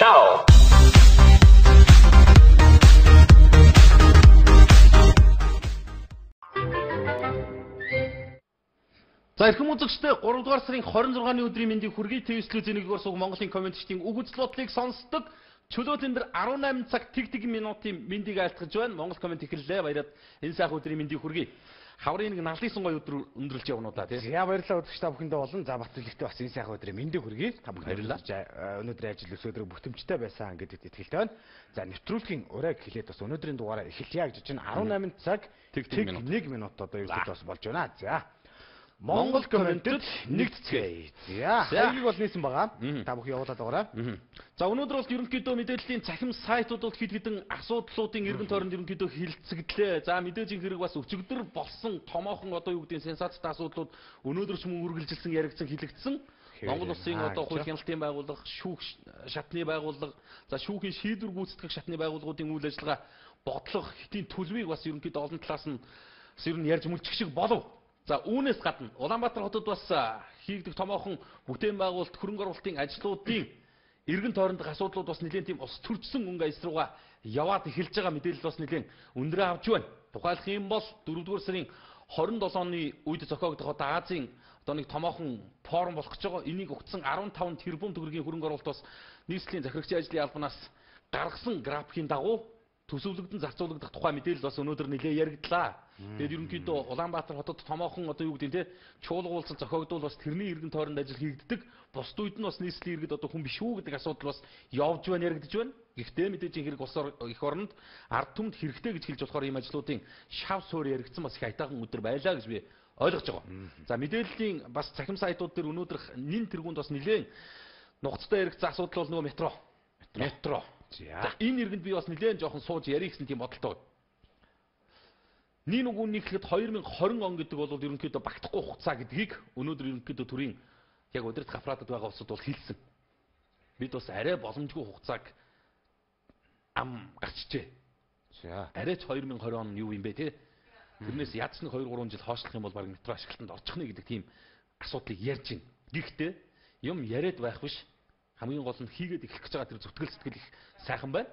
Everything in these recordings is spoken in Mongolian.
Чао. За эрхэм үзэгчдээ 3 дугаар сарын 26-ны өдрийн мэндийг хүргэе. ТV телевизийн 1-р сувг Монголын комментчдийн үг үзэл бодлыг сонсдог. Чөлөө тендер 18 цаг тэг тэг минутын мэндийг айлтгаж байна. Монгол коммент эхэллээ. Баяраад энэ сайхан өдрийн мэндийг хүргэе. Хаврын нэг налысан гоё өдөр өндөрлж явна уу да тий. За баярлалаа үзэгч та бүхэндээ болон за Батүлэгтэй бас энэ сайхан өдрийн мэндийг хүргэе. Та бүхэн Баярлалаа. Өнөөдрийн ажил өсөөдрөг бүтэмжтэй байсан гэдэгт итгэлтэй байна. За нэвтрүүлгийн урайг хэлээд бас өнөөдрийн дугаараа эхэлье гэж чинь 18 цаг Тэг тэг минут. 1 минут одоо ерөөдөө бас болж байна. За Монгол Монгол комментэд нэгтцгээе. За За. хаягийг бол нээсэн байгаа. Та бүхэн явуулаад байгаарай. За өнөөдөр бол ерөнхийдөө мэдээллийн цахим сайтууд бол хэд хэдэн асуудлуудын эргэн тойронд ерөнхийдөө хилцэгдлээ. За мэдээжийн хэрэг бас өчигдөр болсон томоохон одоо юу гэдгийг сенсацтай асуудлууд өнөөдөр ч мөн үргэлжилсэн яригдсан хэлэгдсэн. Монгол улсын одоо хууль хяналтын байгууллага, шүүх шатны байгууллага, за шүүхийн шийдвэр гүйцэтгэх шатны байгууллагуудын үйл ажиллагаа бодлого хэтийн төлөвийг бас ерөнхийдөө олон талаас нь бас ер нь ярьж мүлчих шиг болов. За үүнээс гадна Улаанбаатар хотод бас хийгдэх томоохон бүтээн байгуулалт, хөрөнгө оруулалтын ажлуудын эргэн тойрондох асуудлууд бас нэлээд тийм ус төрчсөн өнгө аяс руугаа яваад эхэлж байгаа мэдээлэл бас нэлээд өндрөө авч байна. Тухайлах юм бол 4-р сарын 27-ны үед зохиогдох одоо Азийн одоо нэг томоохон форум болох гэж байгаа. Энийг өгсөн 15 тэрбум төгрөгийн хөрөнгө оруулалт бас нийслэлийн захирагчийн ажлын албанаас гаргасан графикийн дагуу төсөвлөгдөн зарцуулагдах тухай мэдээлэл бас өнөөдөр нэлээд яригдлаа. Тэгээд ерөнхийдөө Улаанбаатар хотод томоохон одоо юу гэдэг нь те чуулга уулзалт зохиогдвол бас тэрний эргэн тойронд ажил хийгддэг. Бусд үед нь бас нийслэлийн иргэд одоо хүн биш үү гэдэг асуудал бас явж байна яригдж байна. Гэхдээ мэдээж хэрэг босоор эх оронд ард түмэнд хэрэгтэй гэж хэлж болохоор ийм ажлуудын шав суур яригдсан бас их аятайхан өдөр байлаа гэж би ойлгож байгаа. За мэдээллийн бас цахим сайтууд дээр өнөөдөрх нин тэргуунд бас нэлээд нухацтай яригдсан асуудал бол нөгөө метро. Метро. За За энэ иргэнд би бас нэлээд жоохон сууж ярих гэсэн тийм бодолтой. Нэг үгүн нийтлэхэд 2020 он гэдэг бол ерөнхийдөө багтахгүй хугацаа гэдгийг өнөөдөр ерөнхийдөө төрийн яг удирдах аппаратад байгаа улсууд бол хэлсэн. Бид бас арай боломжгүй хугацааг ам гарчжээ. За Арай ч 2020 он юу юм бэ те? Тэрнээс ядч нэг 2 3 жил хойшлох юм бол баг метро ашиглалтанд орчих нэ гэдэг тийм асуудлыг ярьж байна. Гэхдээ юм яриад байх биш. Хамгийн гол нь хийгээд эхлэх гэж байгаа тэр зүтгэл сэтгэл их сайхан байна.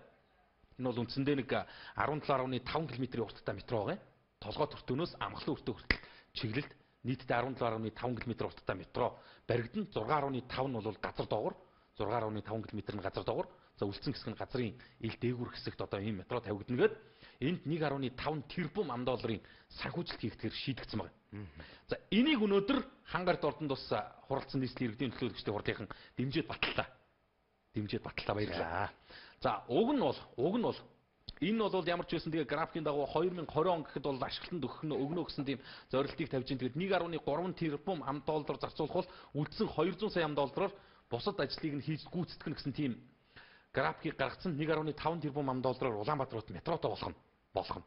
Энэ бол үндсэндээ нэг 17.5 км-ийн урттай метро байгаа юм. Толгой төртөөнөөс амгалан өртөө хүртэл чиглэлд нийтдээ 17.5 км урттай метро баригдана. 6.5 нь бол газар доогуур, 6.5 км нь газар доогуур. За үлдсэн хэсэг нь газрын ил дээгүүр хэсэгт одоо ийм метро тавигдана гээд энд 1.5 тэрбум ам долларын санхүүжилт хийхдэхэр шийдэгдсэн байна. За энийг өнөөдөр хангарт ордонд бас хуралдсан нийслэлийн иргэдийн төлөөлөгчдийн хурлынхан дэмжиж баталлаа. Дэмжиж баталлаа баярлалаа. За уг нь бол энэ бол ямар ч байсан тэгээ графикийн дагуу 2020 он гэхэд бол ашиглалтанд өгөх нь өгнө гэсэн тийм зорилтыг тавьж ин тэгээд 1.3 тэрбум ам доллар зарцуулах бол үлдсэн 200 сая ам доллараар бусад ажлыг нь хийж гүйцэтгэх нь гэсэн тийм графикийг гаргацсан 1.5 тэрбум ам доллараар Улаанбаатар хот метротой болох нь.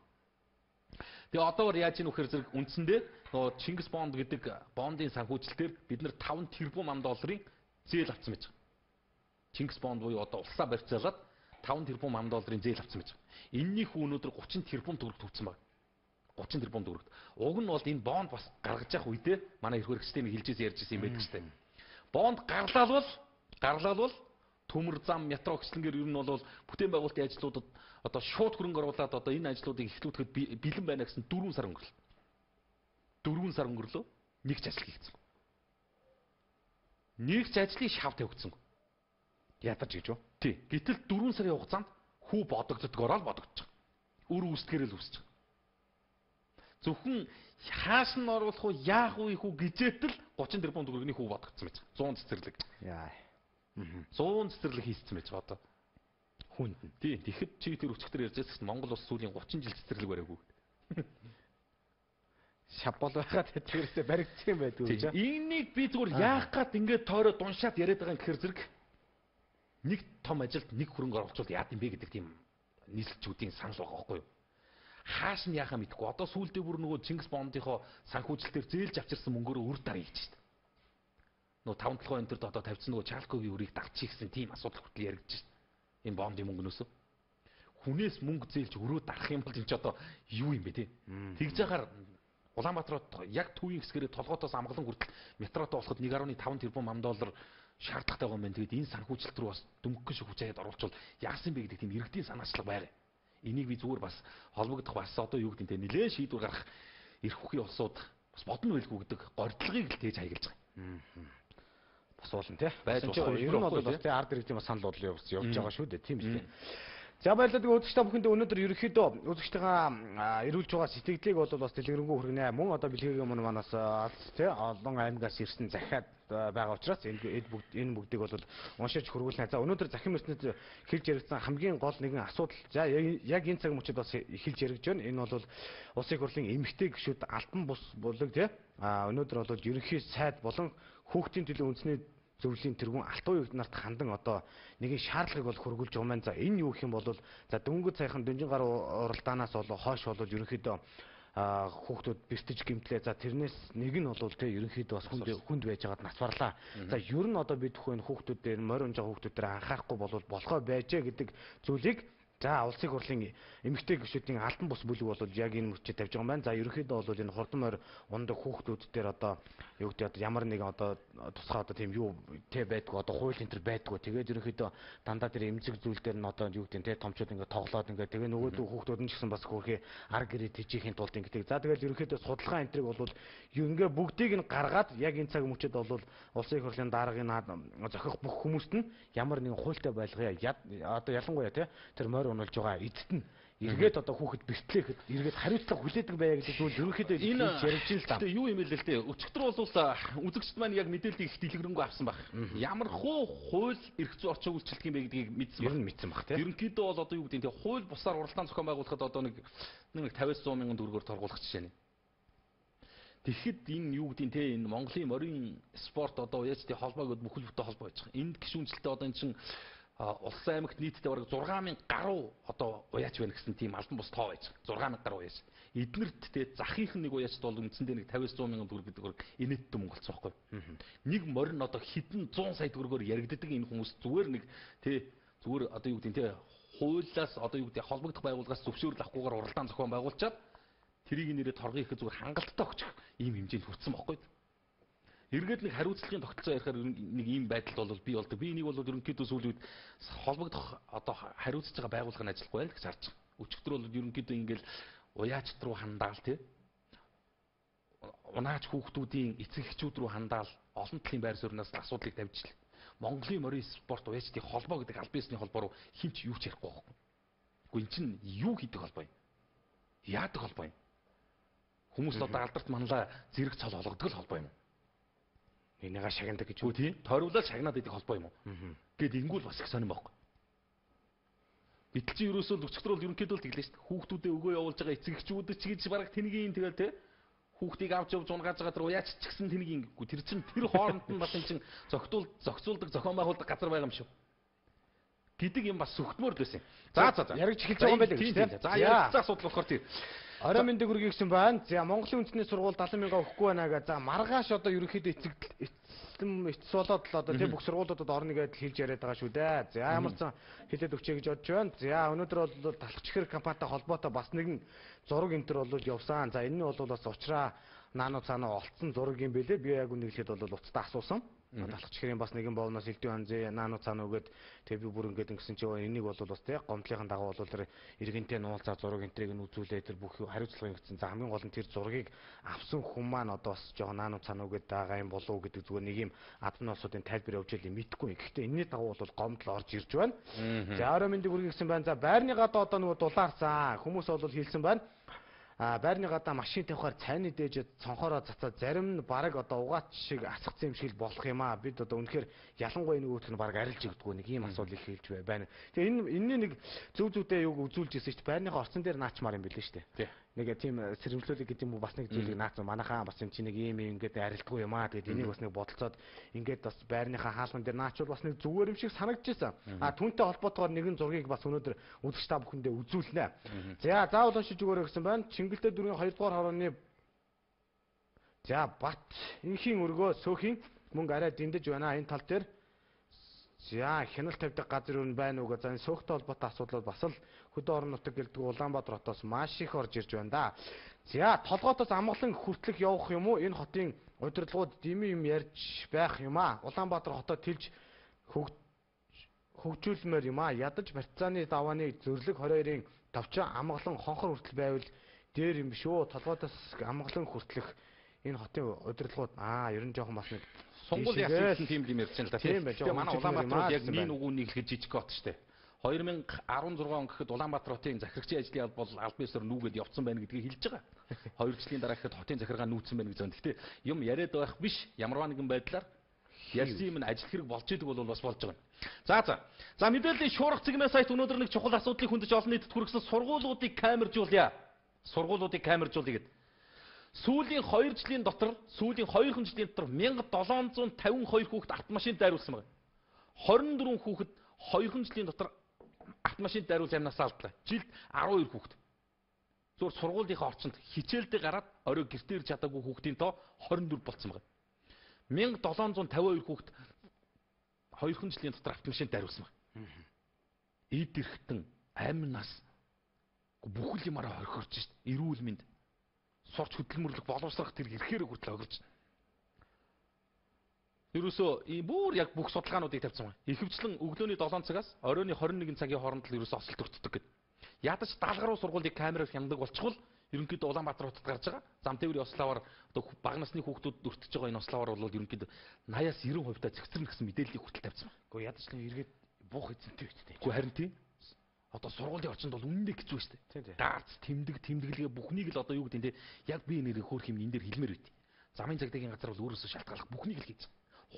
Тэгээ одоогор яаж ийн үхээр зэрэг үндсэндээ нөгөө Чингис бонд гэдэг бондын санхүүжилтээр бид нар 5 тэрбум ам долларын зээл авсан байж байгаа. Чингис бонд буюу одоо улсаа барьцаалаад 5 тэрбум ам долларын зээл авсан байж байгаа. Энийний хүү өнөөдөр 30 тэрбум төгрөг төвцсөн байна. 30 тэрбум төгрөгт. Уг нь бол энэ бонд бас гаргаж явах үедээ манай эрх хэрэгчтэй нэг хэлжээс ярьж ирсэн юм байдаг шүү дээ. Бонд гарлаал бол төмөр зам метро гэслэнгээр ер нь бол бүтээн байгуулалтын ажлуудад одоо шууд хөрөнгө оруулаад одоо энэ ажлуудыг эхлүүлэхэд бэлэн байна гэсэн 4 сар өнгөрлөө. 4 сар өнгөрлөө. Нэг ч ажил хийгдсэн. Нэг ч ажлын шав тавигдсангүй. Ятарч гэж үү? Тий. Гэтэл 4 сарын хугацаанд хүү бодогддгоороо л бодогдчих. Үр үүсдгээрээ л үүсчих. Зөвхөн хааш нь оруулах уу, яах уу их үү гэжээтэл 30 тэрбум төгрөгийн хүү бодогдсон байж байгаа. 100 цэцэрлэг. Яа. 100 цэцэрлэг хийцсэн байж байгаа одоо. Хүнд нь. Тий. Тэгэхэд чи тэр өчигдөр ярьж байсан чинь Монгол улс сүүлийн 30 жил цэцэрлэг бариагүй. Шав бол байгаад тэрээсээ баригдсан юм байдгүй Тий. гэж. Энийг би зүгээр яах гад ингээд тойроо дуншаад яриад байгаа юм гэхэр зэрэг нэг том ажилд нэг хөрөнгө оруулалт яад юм бэ гэдэг тийм нийслэлчүүдийн санал байгаа байхгүй юу? Хааш нь яхаа мэдэхгүй. Одоо сүүлдээ бүр нөгөө Чингис бондынхоо санхүүжилтээр зээлж авчирсан мөнгөөрөө үр дараа хийж шít. Нөгөө таван толгой энэ төрд одоо тавьсан нөгөө Чалкогийн үрийг дагчих гэсэн тийм асуудал хүртэл яригдж шít. Энэ бондын мөнгнөөс. Хүнээс мөнгө зээлж өрөө дарах юм бол энэ ч одоо юу юм бэ те? Тэгж яхаар Улаанбаатар яг төвийн хэсгэрээ толгоотоос амгалан хүртэл метрото болоход 1.5 тэрбум ам доллар шаардлагатай байгаа юм байна. Тэгээд энэ санхүүжилт рүү бас дүнхэн шиг хүч хаяад оруулчвал яасан бэ гэдэг тийм иргэдийн санаачлага байгаа. Энийг би зүгээр бас холбогдох бас одоо юу гэдэг нь те нэлээд шийдвэр гаргах эрх бүхий улсууд бас бодно байлгүй гэдэг гордлогыг л тээж хаягдж байгаа. Бас уулын те. Байж болох. Ер нь бол бас те ард иргэдийн бас санал бодлоо явж байгаа шүү дээ. Тийм үстэй. За баярлалаа. Тэгээ үзэгч та бүхэндээ өнөөдөр ерөнхийдөө үзэгчтэйгээ эрүүлж байгаа сэтгэлдлийг бол бас дэлгэрэнгүй хүргэнэ. Мөн одоо бэлгээгийн мөн манаас тий олон аймгаас ирсэн захиад байгаа учраас энэ бүгдийг бол уншиж хөргүүлнэ. За өнөөдөр захин мөртнөд хэлж яригдсан хамгийн гол нэгэн асуудал за яг энэ цаг мөчид бас хэлж яригдж байна. Энэ бол улсын хурлын эмэгтэй гишүүд альбан бус булаг тий өнөөдөр бол ерөнхий сайд болон хүүхдийн төлөө үндэсний зөвлөлийн тэргүүн алтан уягд нарт хандан одоо нэгэн шаардлагыг бол хөргүүлж байгаа юм байна. За энэ юу гэх юм бол за дөнгөж саяхан дөнжин гар уралдаанаас бол хойш бол ерөнхийдөө хүүхдүүд бэртэж гимтлээ. За тэрнээс нэг нь бол тэ ерөнхийдөө бас хүнд байж байгаад нас барлаа. За ер нь одоо бид бүхэн хүүхдүүд дээр морь унж байгаа хүүхдүүд дээр анхаарахгүй бол болохоо байжээ гэдэг зүйлийг за улсын хурлын эмэгтэй гишүүдийн альбан бус бүлэг бол яг энэ мөчөд тавьж байгаа юм байна. За ерөнхийдөө бол энэ хурдан морь ундаг хүүхдүүд дээр одоо юу гэдэг одоо ямар нэгэн одоо тусгай одоо тийм юу тэ байдгүй одоо хууль энэ төр байдгүй. Тэгээд ерөнхийдөө дандаа тэр эмзэг зүйл дээр нь одоо юу гэдэг тэ томчууд ингээд тоглоод ингээд тэгээ нөгөө хүүхдүүд нь ч гэсэн бас хөрхи ар гэрээ тэжээхийн тулд ингээд. За тэгэл ерөнхийдөө судалгаа энэ тэрийг бол ингээ бүгдийг нь гаргаад яг энэ цаг мөчөд бол улсын хурлын даргын зохих бүх хүмүүст нь ямар нэгэн хуультай байлгая. Одоо ялангуяа тэ тэр морь унуулж байгаа эцэст нь эргээд одоо хүүхэд бэртлээхэд эргээд хариуцлага хүлээдэг байя гэдэг зүйл ерөнхийдөө энэ яригдж л та. Гэтэ юу юм бэ л дээ. Өчигдөр бол үзэгчд маань яг мэдээллийг их дэлгэрэнгүй авсан баг. Ямар хуу хууль эрх зүйн орчин үйлчлэх юм бэ гэдгийг мэдсэн баг. Ер нь мэдсэн баг тийм. Ерөнхийдөө бол одоо юу гэдэг нь хууль бусаар уралдаан зохион байгуулахад одоо нэг 50-100 мянган төгрөгөөр торгуулах жишээ нэ. Тэгэхэд энэ юу гэдэг нь те энэ Монголын морин спорт одоо яаж тий холбоо гэд бүхэл бүтэн холбоо байж байгаа. Энд гишүүнчлэлтэй одоо эн чинь Улсын аймагт нийтдээ бараг 6000 гаруй одоо уяач байна гэсэн тийм албан бус тоо байж байгаа. 6000 гаруй уяач. Эднэрт те захынх нэг уяачд бол үндсэндээ нэг 50-100 мянган төгрөг гэдэг нэг инээдтэй мөнгө болсон байхгүй. Нэг морин одоо хэдэн 100 сая төгрөгөөр яригддаг энэ хүмүүс зүгээр нэг те зүгээр одоо юу гэдэг нь те хуулиас одоо юу гэдэг холбогдох байгууллагаас зөвшөөрөл авахгүйгээр уралдаан зохион байгуулчаад тэрийг нэрээ торгон ихэд зүгээр хангалттай өгчих ийм хэмжээнд хүрсэн байхгүй. Эргээд нэг хариуцлагын тогтолцоо ярихаар нэг ийм байдалд бол би болдог. Би энийг бол ерөнхийдөө сүүлийн үед холбогдох одоо хариуцж байгаа байгууллага нь ажиллахгүй байх гэж харж байгаа. Өчигдөр бол ерөнхийдөө ингээл уяачд руу хандаал тий. Унаач хүүхдүүдийн эцэг эхчүүд рүү хандаал олон талын байр суурнаас асуудлыг тавьж л. Монголын морин спорт уяачдын холбоо гэдэг аль биесний холбоо руу хэн ч юу ч ярихгүй байхгүй. Гэхдээ эн чинь юу хийдэг холбоо юм? Яадаг холбоо юм? Хүмүүс одоо алдарт манлаа зэрэг цол олгодог л холбоо юм. Энийгээ шагнадаг гэж үү тийм. Тойруулаад шагнаад идэх холбоо юм уу? Гэт ингүүл бас их сонирн байхгүй. Гэтэл чи ерөөсөө өчигдөр бол ерөнхийдөө л тэглээ шүү дээ. Хүүхдүүдээ өгөө явуулж байгаа эцэг эхчүүд ч гэж бараг тэнгийн тэгэл те. Хүүхдийг авч явж унгааж байгаа тэр уяач ч гэсэн тэнгийн гэхгүй. Тэр чин тэр хооронд нь бас эн чин зохицуулдаг, зохион байгуулдаг газар байгаа юм шүү. Гэдэг юм бас сүхтмөр л байсан. За за за. Яригч эхэлж байгаа юм байлээ гэж те. За яригдсан асуудал болохоор тийм. Орой мэндийг хүргэсэн байна. За Монголын үндэсний сургууль 70 мянга өгөхгүй байна гэ. За маргааш одоо ерөнхийдөө эцэс болоод л одоо тийм бүх сургуулиудад орно гэдээ хэлж яриад байгаа шүү дээ. За ямар ч сан хэлээд өгчээ гэж бодож байна. За өнөөдөр бол талхч чихэр компанитай холбоотой бас нэгэн зураг энэ төр бол явсан. За энэ нь бол бас уучраа наано цаанаа олцсон зураг юм бэлээ. Би яг үнэ хэлэхэд бол уцтай асуусан. Талхч чихрийн бас нэгэн боовноос элдв янзын наано цаана өгөөд тэгээ би бүр ингээд ингэсэн чи энийг бол бас тий гомдлынхан дагуу бол тэр иргэнтэй нуулзаа зураг энтрийг нь үзүүлээ тэр бүх хариуцлага ингэсэн. За хамгийн гол нь тэр зургийг авсан хүн маань одоо бас жоохон наано цаана өгөөд байгаа юм болов уу гэдэг зүгээр нэг юм админ улсуудын тайлбар явж байл мэдэхгүй. Гэхдээ энэний дагуу бол гомдол орж ирж байна. За орой мэндийг хүргэсэн байна. За байрны гадаа одоо нөгөө дулаарсан хүмүүс бол хэлсэн байна. Байрны гадаа машин тавихаар цайны дээжэд цонхоороо цацаад зарим нь бараг одоо угаач шиг асгацсан юм шиг л болох юм аа. Бид одоо үнэхээр ялангуяа нөгөөх нь бараг арилж өгдөггүй нэг ийм асуудал их хэлж байна. Тэгээ энэ энэний нэг зөв зөвдөө юг үзүүлж ирсэн шүү дээ. Байрныхаа орцон дээр наачмаар юм билээ шүү дээ. Нэг тийм сэрэмжлүүлэг гэдэг юм уу бас нэг зүйлийг наацсан. Манайхаа бас юм чи нэг ийм юм ингээд арилдгүй юм аа. Тэгээд энийг бас нэг бодолцоод ингээд бас байрныхаа хаалган дээр наачвал бас нэг зүгээр юм шиг санагдчихсан. А түүнтэй холбоотойгоор нэгэн зургийг бас өнөөдөр үзэгч та бүхэндээ үзүүлнэ. За заавал уншиж өгөөрэй гэсэн байна. Чингэлтэй дүүргийн 2 дугаар хорооны за Бат инхийн өргөө сөөхийн мөнгө арай дэндэж байна. Энэ тал дээр за хяналт тавьдаг газар юу байна уу гэ. За энэ сөөхтэй холбоотой асуудлууд бас л хөдөө орон нутаг гэлдэг Улаанбаатар хотоос маш их орж ирж байна да. За толгоотоос амгалан хүртлэх явах юм уу? Энэ хотын удирдлагууд дими юм ярьж байх юм аа. Улаанбаатар хотоо тэлж хөгжүүлмээр юм аа. Ядаж партизаны давааны зөрлөг 22-ын товчон амгалан хонхор хүртэл байвал дээр юм биш үү? Толгоотоос амгалан хүртлэх энэ хотын удирдлагууд ер нь жоохон бас нэг сонгуул яасан гэсэн тийм юм ярьж байна л да. Тийм байж. Тэгээ манай Улаанбаатар бол яг нэг нүгүү нэг л жижиг хот штэ. 2016 он гэхэд Улаанбаатар хотын захирагчийн ажлын алба бол албан ёсоор нүүгээд явцсан байна гэдгийг хэлж байгаа. 2 жилийн дараа гэхэд хотын захиргаа нүүцсэн байна гэж байна. Гэхдээ юм яриад байх биш. Ямарваа нэгэн байдлаар ярьсан юм нь ажил хэрэг болж идэг бол бас болж байгаа юм. За за. За мэдээллийн шуурга цэгмээ сайт өнөөдөр нэг чухал асуудлыг хөндөж олон нийтэд хүргэсэн сургуулиудыг камержуулъя. Сургуулиудыг камержуулъя гэд. Сүүлийн 2 жилийн дотор, сүүлийн 2 жилийн дотор 1752 хүүхэд автомашинд дайруулсан байна. 24 хүүхэд 2 жилийн дотор автомашинд дайруулж амнасаа алдлаа. Жилд 12 хүүхэд. Зүгээр сургуулийнхаа орчинд хичээлдээ гараад орой гэртээ ирж чадаагүй хүүхдийн тоо 24 болцсон байна. 1752 хүүхэд 2 жилийн дотор автомашинд дайруулсан байна. Эд эрхтэн, амь нас бүхэл юмараа хорхорч шít. Эрүүл мэнд сурч хөдөлмөрлөх боловсрох тэр ирэхээр хүртэл огорч. Ерөөсөө ийм бүр яг бүх судалгаануудыг тавьсан байна. Ихэвчлэн өглөөний 7 цагаас оройн 21 цагийн хооронд л ерөөсөө осолт өртдөг гэд. Ядаж 70 гаруй сургуулийг камераар хяндаг болчихвол ерөнхийдөө Улаанбаатар хотод гарч байгаа. Зам тээврийн ославаар одоо бага насны хүүхдүүд өртөж байгаа энэ ославаар бол ерөнхийдөө 80-аас 90% та цэгцэрнэ гэсэн мэдээллийг хүртэл тавьсан байна. Гэхдээ ядаж л эргээд буух эзэнтэй үстэй. Гэхдээ харин тийм. Одоо сургуулийн орчинд бол үнэндээ хэцүү шүү дээ. Даарц, тэмдэг, тэмдэглэгээ бүхнийг л одоо юу гэдэг нь те яг би нэрээ хөөх юм энэ дээр хэлмээр байт. Замын цагдаагийн газар бол өөрөөсөө шалтгааллах бүхнийг л хийж.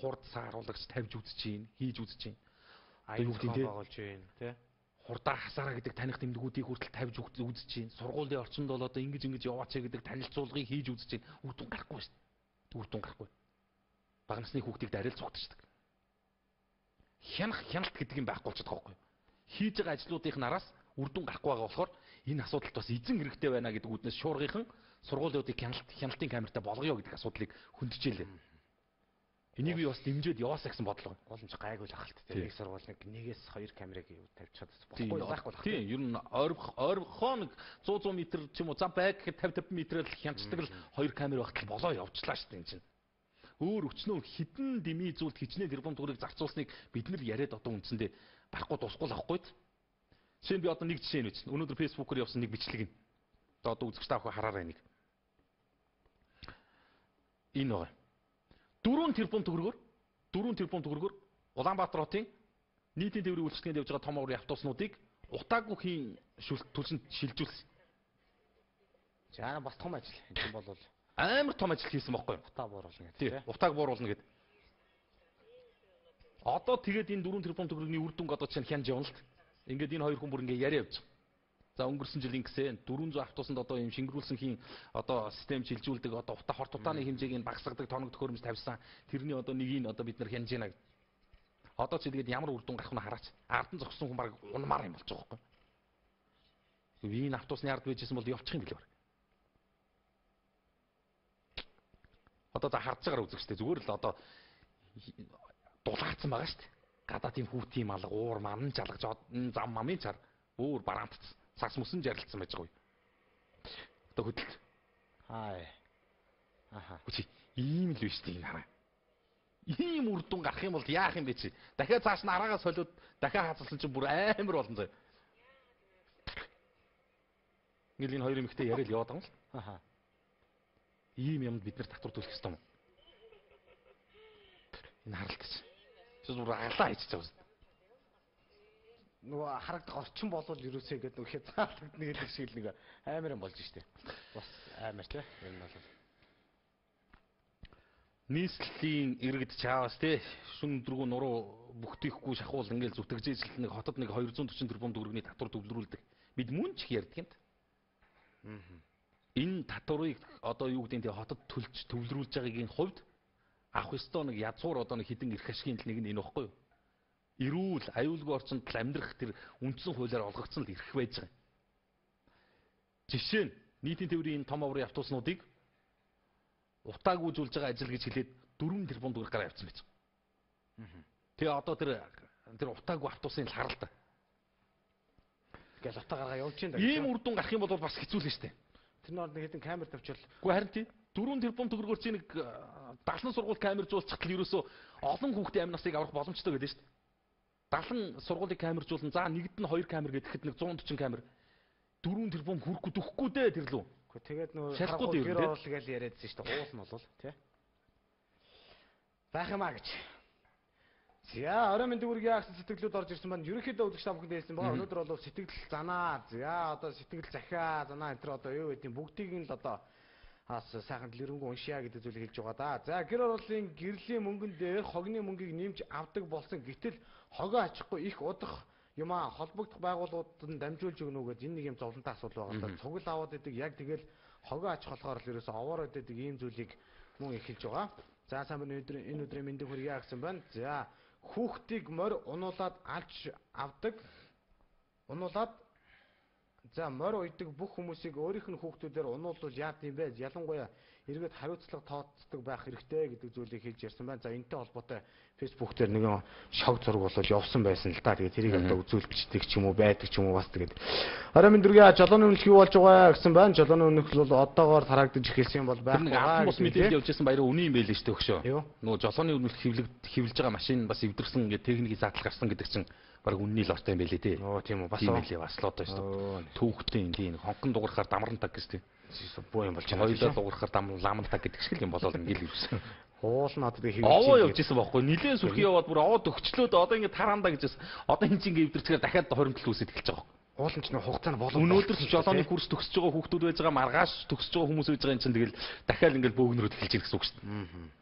Хурд сааруулагч тавьж үзэж чинь, хийж үзэж чинь. Одоо юу гэдэг нь те байгуулж чинь те. Хурдаа хасаараа гэдэг таних тэмдгүүдийг хүртэл тавьж үзэж чинь. Сургуулийн орчинд бол одоо ингэж ингэж яваач гэдэг танилцуулгыг хийж үзэж чинь. Үр дүн гарахгүй шүү дээ. Үр дүн гарахгүй. Бага насны хүүхдийг дараал цугтчихдаг. Хянах хяналт гэдэг юм байхгүй болчиход байгаа байхгүй юу? Хийж байгаа ажлуудын нараас үр дүн гарахгүй байгаа болохоор энэ асуудалд бас эзэн хэрэгтэй байна гэдэг үүднээс шуургийнхан сургуулиудыг хяналтын камертай болгоё гэдэг асуудлыг хөндөжээлээ. Энийг би бас дэмжиж яваасаа гэсэн бодлого. Гол нь ч гайгүй л ахalт тийм. Нэг сургууль нэг нэгээс хоёр камерыг тавьчихад болохгүй байхгүй л. Тийм, ер нь ойрхоо нэг 100 100 м ч юм уу зам байг гэхэд 50 50 м-ээр л хянчдаг л хоёр камер багтал болоо явчлаа шүү дээ энэ чинь. Өөр өчнөө хідэн дэмий зүйлд хичнээн тэрбум төгрөгийг зарцуулсныг бид нар яриад одоо үндсэндээ барахгүй дуусахгүй л авахгүй. Жишээ нь би одоо нэг жишээ нь үзнэ. Өнөөдөр Facebook-оор явсан нэг бичлэг юм. Одоо үзэгч та бүхэн хараарай нэг. Энэ байгаа. 4 тэрбум төгрөгөөр 4 тэрбум төгрөгөөр Улаанбаатар хотын нийтийн тээврийн үйлчилгээнд явж байгаа том оврын автобуснуудыг утаагүй хийн төлсөнд шилжүүлсэн. За бас том ажил. Энэ бол амар том ажил хийсэн байхгүй юу? Утаа бууруулна гэдэг тийм. Утааг бууруулна гэдэг. Одоо тэгээд энэ 4 тэрбум төгрөгийн үр дүнг одоо чинь хянж явна л. Ингээд энэ хоёр хүн бүр ингээд яриа явж байгаа. За өнгөрсөн жил ингэсэн 400 автобусанд одоо ийм шингэрүүлсэн хийн одоо систем шилжүүлдэг одоо утаа хорт утааны хэмжээг нь багасгадаг тоног төхөөрөмж тавьсан. Тэрний одоо нэгийг одоо бид нар хянаж байна. Одоо чи тэгээд ямар үр дүн гарах нь хараач. Ардан зогссон хүн баг унмаар юм болж байгаа байхгүй. Энэ автобусны ард байжсэн бол явчих юм билээ. Одоо за харж байгаараа үзэгчтэй зүгээр л одоо дулаацсан байгаа шүү дээ. Гадаа тийм хүүтийн малга, уур ман жалгаж зам мамын чар өөр бараантцсан. Цас мөсөн жаргалцсан байж байгаа юу. Одоо хөдөлт. Хай. Аха. Үгүй ийм л биш тийм хараа. Ийм үр дүн гарах юм бол яах юм бэ чи? Дахиад цааш нь араагаа солиод дахиад хазалсан чинь бүр амар болно заяа. Ингээл энэ хоёр эмэгтэй яриад яваад байгаа юм л. Аха. Ийм юмд бид нар татвар төлөх ёстой юм. Энэ харалтч. Чи бүр агалаа хийчих байгаа. Нөгөө харагдах орчин болвол ерөөсөө ингээд нөгөө хязгаарлагдана гэдэг шиг л нэг амар юм болж штэ. Бас амар тий. Энэ бол нийслэлийн иргэд чаавас тий шүн дөрвөн нуруу бүхтийхгүй шахуул ингээл зүтгэжээж л нэг хотод нэг 240 тэрбум төгрөгийн татвар төвлөрүүлдэг. Бид мөн ч их ярьдаг юм. Энэ татварыг одоо юу гэдэг нь тий хотод төлж төвлөрүүлж байгаагийн хувьд авах ёстой нэг язгуур одоо нэг хідэн эрх ашигын л нэг нь энэ багхгүй юу? Эрүүл, аюулгүй орчинд л амьдрах тэр үндсэн хуулиар олгогдсон л эрх байж байгаа. Жишээ нь нийтийн тээврийн энэ том оврын автобуснуудыг утаагүйжүүлж байгаа ажил гэж хэлээд 4 тэрбум төгрөг гараа явцсан байж байгаа. Тэгээ одоо тэр утаагүй автобусын л харалта. Ингээл утаа гаргаа явж байна. Ийм үр дүн гарах юм бол бас хэцүү л шүү дээ. Тэр нь нэг хэдэн камер тавьчвал. Үгүй харин тий. 4 тэрбум төгрөгөөр чи нэг 70 сургууль камержуулчихтал ерөөсөө олон хүүхдийн амь насыг аврах боломжтой гэдэг шүү дээ. 70 сургуулийг камержуулан за нэгд нь 2 камер гэхэд нэг 140 камер. 4 тэрбум хүрэхгүй дөхөхгүй дээ тэр лүү. Үгүй тэгээд нөө шалахгүй гэр оруулал гэж яриадсэн шүү дээ. Уул нь бол тий. Байх юм а гэж. За орой мэнд үргээ гэсэн сэтгэлүүд орж ирсэн байна. Ерөнхийдөө үзэгч та бүхэнд хэлсэн байгаа. Өнөөдөр бол сэтгэл занаа. За одоо сэтгэл захиа, занаа энэ төр одоо юу гэдэг бүгдийг нь л одоо хаас сайхан дэлгэрэнгүй уншия гэдэг зүйлийг хэлж байгаа да. За гэр орооллын гэрлийн мөнгөн дээр хогны мөнгийг нэмж авдаг болсон. Гэтэл хогоо ачихгүй их удах юм аа холбогдох байгууллагууд нь дамжуулж өгнө үү гэдэг энэ нэг юм зовлонтой асуудал байгаа л да. Цугл аваад идэг яг тэгэл хогоо ачих болохоор л ерөөсөө овоороод идэг ийм зүйлийг мөн эхэлж байгаа. За сайн байна энэ өдрийн мэндийг хүргье гэсэн байна. За хүүхдийг морь унуулаад алж авдаг. Унуулаад за морь уйдаг бүх хүмүүсийг өөрийнх нь хүүхдүүдээр унуулвал яад юм бэ? Ялангуяа эргээд хариуцлага тооцдог байх хэрэгтэй гэдэг зүйлийг хэлж ярьсан байна. За энэтэй холбоотой Facebook дээр нэгэн шог зураг болол явсан байсан л да. Тэгээд тэрийг одоо үзүүлчихдэг ч юм уу байдаг ч юм уу бас тэгээд орой минь дүргээ жолооны үнэлэх юу болж байгаа гэсэн байна. Жолооны үнэлэх бол одоогоор тараагдаж эхэлсэн юм бол байхгүй. Нэг албан бус мэдээлэл явж байсан баяраа үнэн юм байл шүү дээ өгшөө. Нөгөө жолооны үнэлэх хэвлэж байгаа машин бас эвдэрсэн ингээд техникийн задлал гарсан гэдэг чинь бараг үнний л ортой юм байлээ тий. Оо тийм үү бас тийм байлээ бас л одоо шүү дээ. Түүхтэн тийм хонхон дуурахаар дамрантаг гэж тий. Буу юм болж байна. Хоёулаа дуурахаар ламантаг гэдэг шиг л юм болоод ингээл ирсэн. Уул нь одоо хэвлэж овоо явж исэн байхгүй. Нилээн сүрхий яваад бүр овоо төгчлөөд одоо ингээд тараандаа гэж байсан. Одоо энэ чинь ингээд эвдэрчгээр дахиад хоримтлал үүсээд эхэлж байгаа. Уул нь ч нэг хугацаа нь болов. Өнөөдөр ч жолооны курс төгсөж байгаа хүүхдүүд байж байгаа, маргааш төгсөж байгаа хүмүүс байж байгаа юм чинь тэгэл дахиад ингээд бөөгнөрөд эхэлж байгаа гэсэн үг шүү дээ.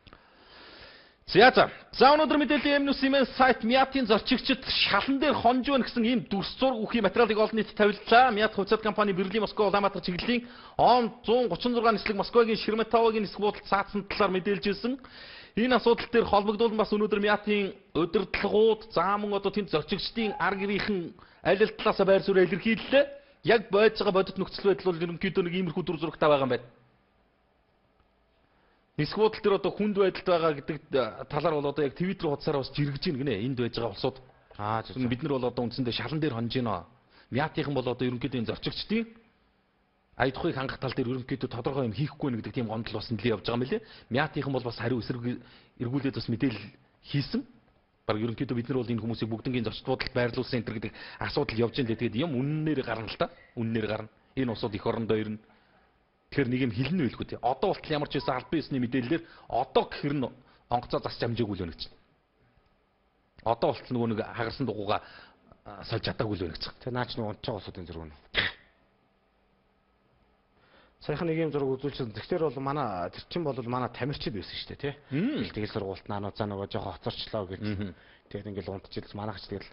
За за. За өнөөдөр мэдээллийн M9 сайт Миатын зорчигчид шалан дээр хонж байна гэсэн ийм дүрс зураг үхий материалыг олон нийтэд тавиллаа. Миат хувьцаат компани Берлин, Москва, Улаанбаатар чиглэлийн ОМ 136 нислэг Москвагийн Шереметьевогийн нисэх буудалд цаацсан талаар мэдээлж ирсэн. Энэ асуудал дээр холбогдуулан бас өнөөдөр Миатын удирдлагууд, за мөн одоо тэнд зорчигчдын ар гэрийнхэн аль аль талаасаа байр суурь илэрхийллээ. Яг байж байгаа бодит нөхцөл байдал бол ерөнхийдөө нэг иймэрхүү дүр зурагтай байгаа юм байна. Нисэх буудал дээр одоо хүнд байдалд байгаа гэдэг талаар бол одоо яг Twitter хуудасаараа бас жиргэж гин гинэ. Энд байж байгаа улсууд. Бид нар бол одоо үндсэндээ шалан дээр хонж гинэ. Миатынхан бол одоо ерөнхийдөө энэ зорчигчдын ая тухыг хангах тал дээр ерөнхийдөө тодорхой юм хийхгүй нэ гэдэг тийм гомдол бас нэлээ явж байгаа юм лээ. Миатынхан бол бас хариу эсрэг эргүүлээд бас мэдээлэл хийсэн. Бараг ерөнхийдөө бид нар бол энэ хүмүүсийг бүгднгийн зочд буудалд байрлуулсан энэ гэдэг асуудал явж гин лээ. Тэгээд юм үннээр гарна л та. Үннээр гарна. Энэ улсууд эх орондоо ирнэ. Тэгэхээр нэг юм хэлнэ байлгүй тий. Одоо болтол ямар ч байсан албан ёсны мэдээллээр одоо гэхэр нь онгоцоо засч амжаагүй л байна гэж. Одоо болтол нөгөө нэг хагарсан дугууга сольж чадаагүй л байна гэж. Тэр наач нэг унтж байгаа улсуудын зураг нь. Саяхан нэг юм зураг үзүүлсэн. Тэгэхээр бол манай тэр чин бол манай тамирчид байсан шүү дээ тий. Тэгэл сургуульд наануу за нөгөө жоохон хоцорчлоо гэж. Тэгээд ингээл унтчихлаа манайх ч тэгэл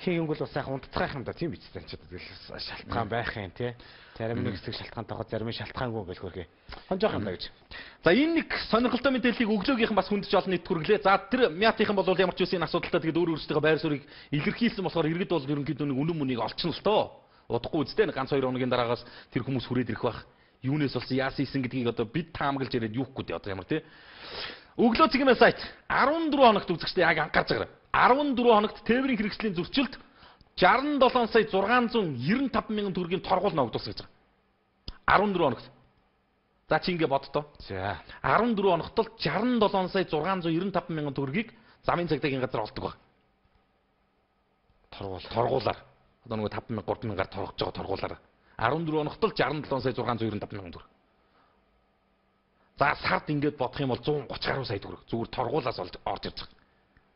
хийнгүүл бас сайхан унтцгаах юм да тийм биз дээ. Тэгэл шалтгаан байх юм тий. Зарим нэг хэсэг шалтгаантайгаа зарим нь шалтгаангүй ингээл хөрхөө. Хонжоох юм да гэж. За энэ нэг сонирхолтой мэдээллийг өглөөгийнхэн бас хүндэж олон нийт хүргэлээ. За тэр Миатынхан бол ямар ч үсэн энэ асуудалтай тэгээд өөр өөрсдийнхөө байр суурийг илэрхийлсэн болохоор иргэд бол ерөнхийдөө нэг үнэн мөнийг олчихно л тоо. Удахгүй үстэй нэг ганц 2 хоногийн дараагаас тэр хүмүүс хүрээд ирэх байх. Юунээс болсон яасан исэн гэдгийг одоо бид таамаглаж яриад юу гэхгүй дээ одоо ямар тий. Өглөө цэгмэн сайт 14 хоногт үзэгчдээ яг анхаарч байгаарай. 14 хоногт тээврийн хэрэгслийн зөрчилд 67 сая 695 мянган төгрөгийн торгуул ногдуулсан гэж байгаа. 14 хоногт. За чи ингэ боддоо. За 14 хоногт л 67 сая 695 мянган төгрөгийг замын цагдаагийн газар олдог баг. Торгуулаар. Одоо нөгөө 5 мянга 3 мянгаар торгож байгаа торгуулаар. 14 хоногт л 67 сая 695 мянган төгрөг. За сард ингээд бодох юм бол 130 гаруй сая төгрөг зүгээр торгуулаас орж ирж байгаа.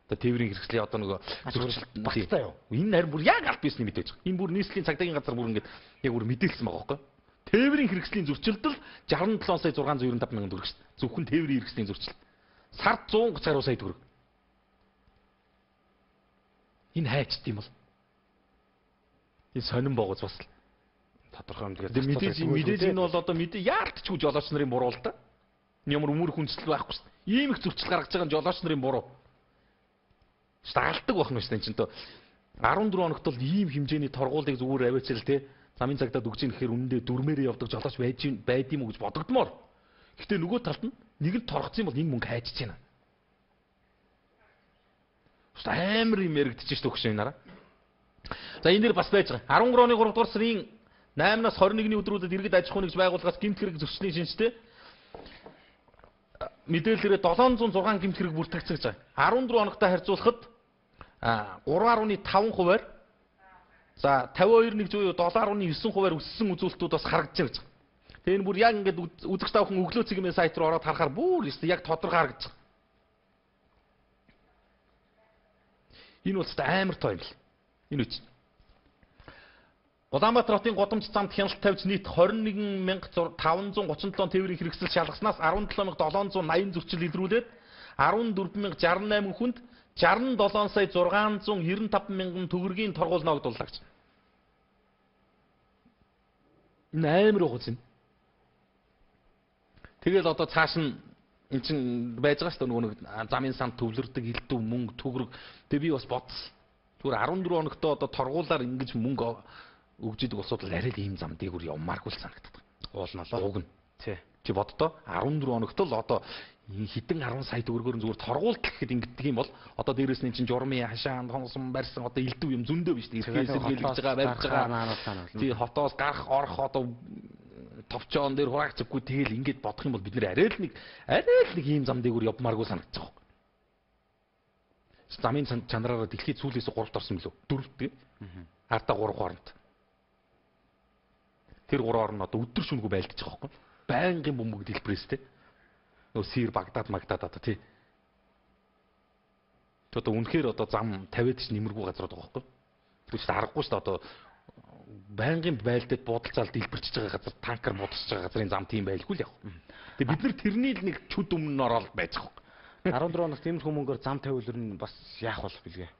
Одоо тээврийн хэрэгслийн одоо нөгөө зөрчилд багтаа юу? Энэ харин бүр яг аль биесний мэдээж байгаа. Энэ бүр нийслэлийн цагдаагийн газар бүр ингээд яг бүр мэдээлсэн байгаа байхгүй юу? Тээврийн хэрэгслийн зөрчилд л 67 сая 695 мянган төгрөг шүү дээ. Зөвхөн тээврийн хэрэгслийн зөрчилд. Сард 130 гаруй сая төгрөг. Энэ хайчт юм бол. Энэ сонин боогоц бас л тодорхой юм тэгээд мэдээж энэ бол одоо мэдээ яалтчгүй жолооч нарын буруу л да. Ямар өмөр хүндэтгэл байхгүй шүү дээ. Ийм их зөрчил гаргаж байгаа нь жолооч нарын буруу. Алдаг байх нь шүү дээ энэ чинь тоо 14 хоногт бол ийм хэмжээний торгуулыг зүгээр аваачил те замын цагдаад өгч ийн гэхээр үнэндээ дүрмээрээ явдаг жолооч байд юм уу гэж бодогдмоор. Гэтэ нөгөө талд нь нэг нь торгоцсон бол энэ мөнгө хайчиж байна. Амар юм яригдчих шүү дээ өгш энэ нараа. За энэ дэр бас байж байгаа. 13 оны 3 дугаар сарын 8-наас 21-ний өдрүүдэд иргэд аж ахуйн нэгж байгууллагаас гэмт хэрэг зөрчлийн шинжтэй мэдээлэлээр 706 гэмт хэрэг бүртгэгдсэн гэж байгаа. 14 оногтой харьцуулахад 3.5 хувиар, за 52.1 буюу 7.9 хувиар өссөн үзүүлэлтүүд бас харагдаж байгаа гэж. Тэгээ энэ бүр яг ингээд үзэгч та бүхэн өглөө цэгмийн сайт руу ороод харахаар бүр яг тодорхой харагдаж байгаа. Энэ бол амар тоо юм л. Энэ үчи. Улаанбаатар хотын гудамж замд хяналт тавьж нийт 21537 тээврийн хэрэгсэл шалгаснаас 17780 зөрчил илрүүлээд 14068 хүнд 67 сая 695 мянган төгрөгийн торгуул ногдууллаа гэж. Энэ амар угс юм. Тэгэл одоо цааш нь эн чин байж байгаа шүү дээ, нөгөө нэг замын санд төвлөрдөг элдв мөнгө төгрөг. Тэгээ би бас бодсон. Зүгээр 14 хоногтоо одоо торгуулаар ингэж мөнгө өгж идэг улсууд л арай л ийм зам дээгүүр явмааргүй л санагддаг. Уулналаа. Уг нь. Тий. Чи боддоо 14 хоногт л одоо хэдэн 10 сая төгрөгөөр зүгээр торгуулт гэхэд ингэдэг юм бол одоо дээрэс нь чинь журмын хашаан тонсон барьсан одоо элдв юм зөндөө биш үү? Эрхээс сэргийлж байгаа, барьж байгаа. Тий, хотоос гарах орох одоо товчоон дээр хураагчгүй тэгэл ингэж бодох юм бол бид нэр арай л нэг ийм зам дээгүүр явмааргүй санагдчих واخ. Замын чанараараа дэлхийд сүүлээс 3-т орсон мөлөө? 4-т тэгээ. Ардаа 3 хооронд. Тэр 3 орн одоо өдөр шөнөгүй байлдаж байгаа байхгүй. Байнгын бөмбөг дэлбэрээс те. Нөгөө сэр Багдад Магдад одоо тий. Тэ одоо үнэхээр одоо зам тавиад ч нэмэргүй газрууд байгаа байхгүй. Тэгвэл ч аргагүй шүү дээ, одоо байнгын байлдад буудалцаал дэлбэрчж байгаа газар танкер буудалж байгаа газрын зам тийм байлгүй л яг. Тэгээ бид нар тэрний л нэг чүд өмнө ороод байж байгаа байхгүй. 14 оноос тиймэрхүү мөнгөөр зам тавиулэр нь бас яах болох бэлгээ.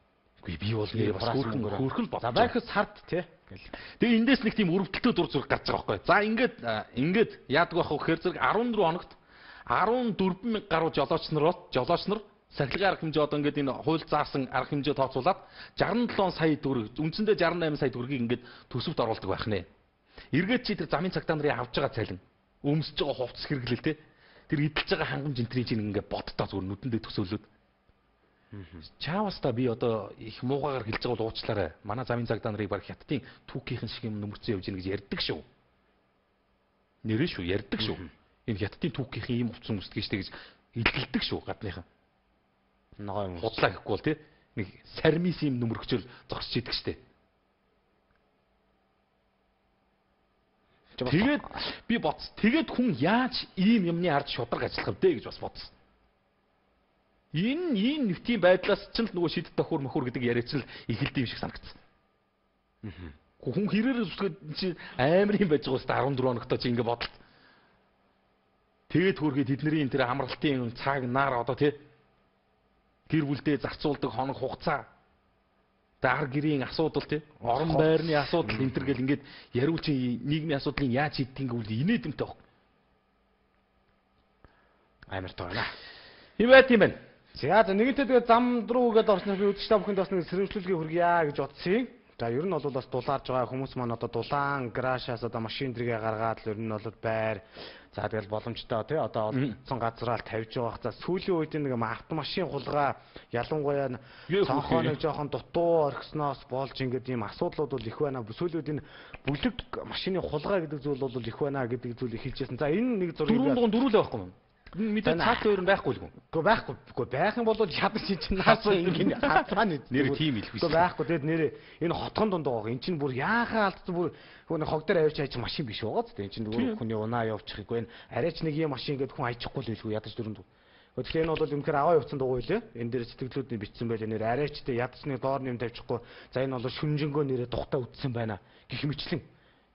Үгүй би бол нэр бас хөөрхөн л бодож. За байхад сард тий. Тэгээ эндээс нэг тийм өрөвдөлтөө дур зүрх гарч байгаа байхгүй. За ингээд яадаг байх вэ гэхээр зэрэг 14 хоногт 14 мянга гаруй жолооч нар сахилгын арга хэмжээ одоо ингээд энэ хууль заасан арга хэмжээ тооцоолаад 67 сая төгрөг, үндсэндээ 68 сая төгрөгийг ингээд төсөвт оруулдаг байх нэ. Эргээд чи тэр замын цагтаа нарын авж байгаа цалин, өмсөж байгаа хувцас хэрэглэл те. Тэр эдэлж байгаа хангамж энтрийн чинь ингээд боддоо зүгээр нүдэндээ төсөөлөд. Чааваста би одоо их муугаагаар хэлж байгаа бол уучлаарай. Манай замын цагдаа нарыг баг хятадын түүхийнхэн шиг юм нөмөрцөн явж гин гэж ярьдаг шүү. Нэрээ шүү, ярьдаг шүү. Энэ хятадын түүхийнхэн ийм хувцас өмсдөг штэ гэж илгэлдэг шүү гадныхан. Ногоо юм. Худлаа гэхгүй бол тий. Нэг сармис ийм нөмөргчөл зогсож идэг штэ. Тэгээд би бодс. Тэгээд хүн яаж ийм юмны ард шударга ажиллах вэ гэж бас бодсон. Энэ ийм нэвтийн байдлаас ч л нөгөө шидэт тохиур мөхөр гэдэг яриач л эхэлдэг юм шиг санагдсан. Хүн хэрээр зүсгээд чи амар юм байж байгаа үст 14 хоногтой чи ингэ бодолт. Тэгээд хөөрхий тэдний тэр амралтын цаг нар одоо тий гэр бүлдээ зарцуулдаг хоног хугацаа дар гэрийн асуудал тий орон байрны асуудал энэ төр гэл ингээд яриул чи нийгмийн асуудлыг яаж шийддэг гэвэл инээдэмтэй баг. Амар тоо байна. Юм байт юм байна. За нэгэнтээ тэгээ зам руу гэдээ орсноор би үзэгч та бүхэнд бас нэг сэрэмжлүүлгийг хүргье гэж бодсон. За ер нь бол бас дулаарж байгаа хүмүүс маань одоо дулаан гаражаас одоо машин дэргээ гаргаад л ер нь бол байр. За тэгэл боломжтой тий одоо олдсон газраа л тавьж байгаа. За сүүлийн үед нэг автомашин хулгай ялангуяа цонхоо нэг жоохон дутуу орхисноос болж ингээд ийм асуудлууд бол их байна. Сүүлийн үед энэ бүлэг машины хулгай гэдэг зүйл бол их байна гэдэг зүйлийг хэлжсэн. За энэ нэг зургийг 4 дөрвөлээ байхгүй юм. Мэдээ цааш өөр нь байхгүй л гүн. Үгүй байхгүй. Үгүй байх юм бол ядаж чинь наасаа ингэ хацаа нэр тийм илгүй. Үгүй байхгүй. Тэгэд нэр энэ хотхон дунд байгаа. Эн чинь бүр яахаа алдсан бүр хүн хог дээр авч хайж машин биш байгаа зү. Эн чинь бүр хүний унаа явуучихгүй. Энэ арайч нэг юм машин гээд хүн хайчихгүй л байлгүй ядаж дөрөнд. Тэгэхээр энэ бол үнэхээр аваа явцсан дугуй лээ. Энэ дээр сэтгэлдлүүдний бичсэн байлээ. Нэр арайчтай ядаж нэг доор нэм тавьчихгүй. За энэ бол шүнжэнгөө нэрээ тухтай үтсэн байна. Гэх мэтлэн.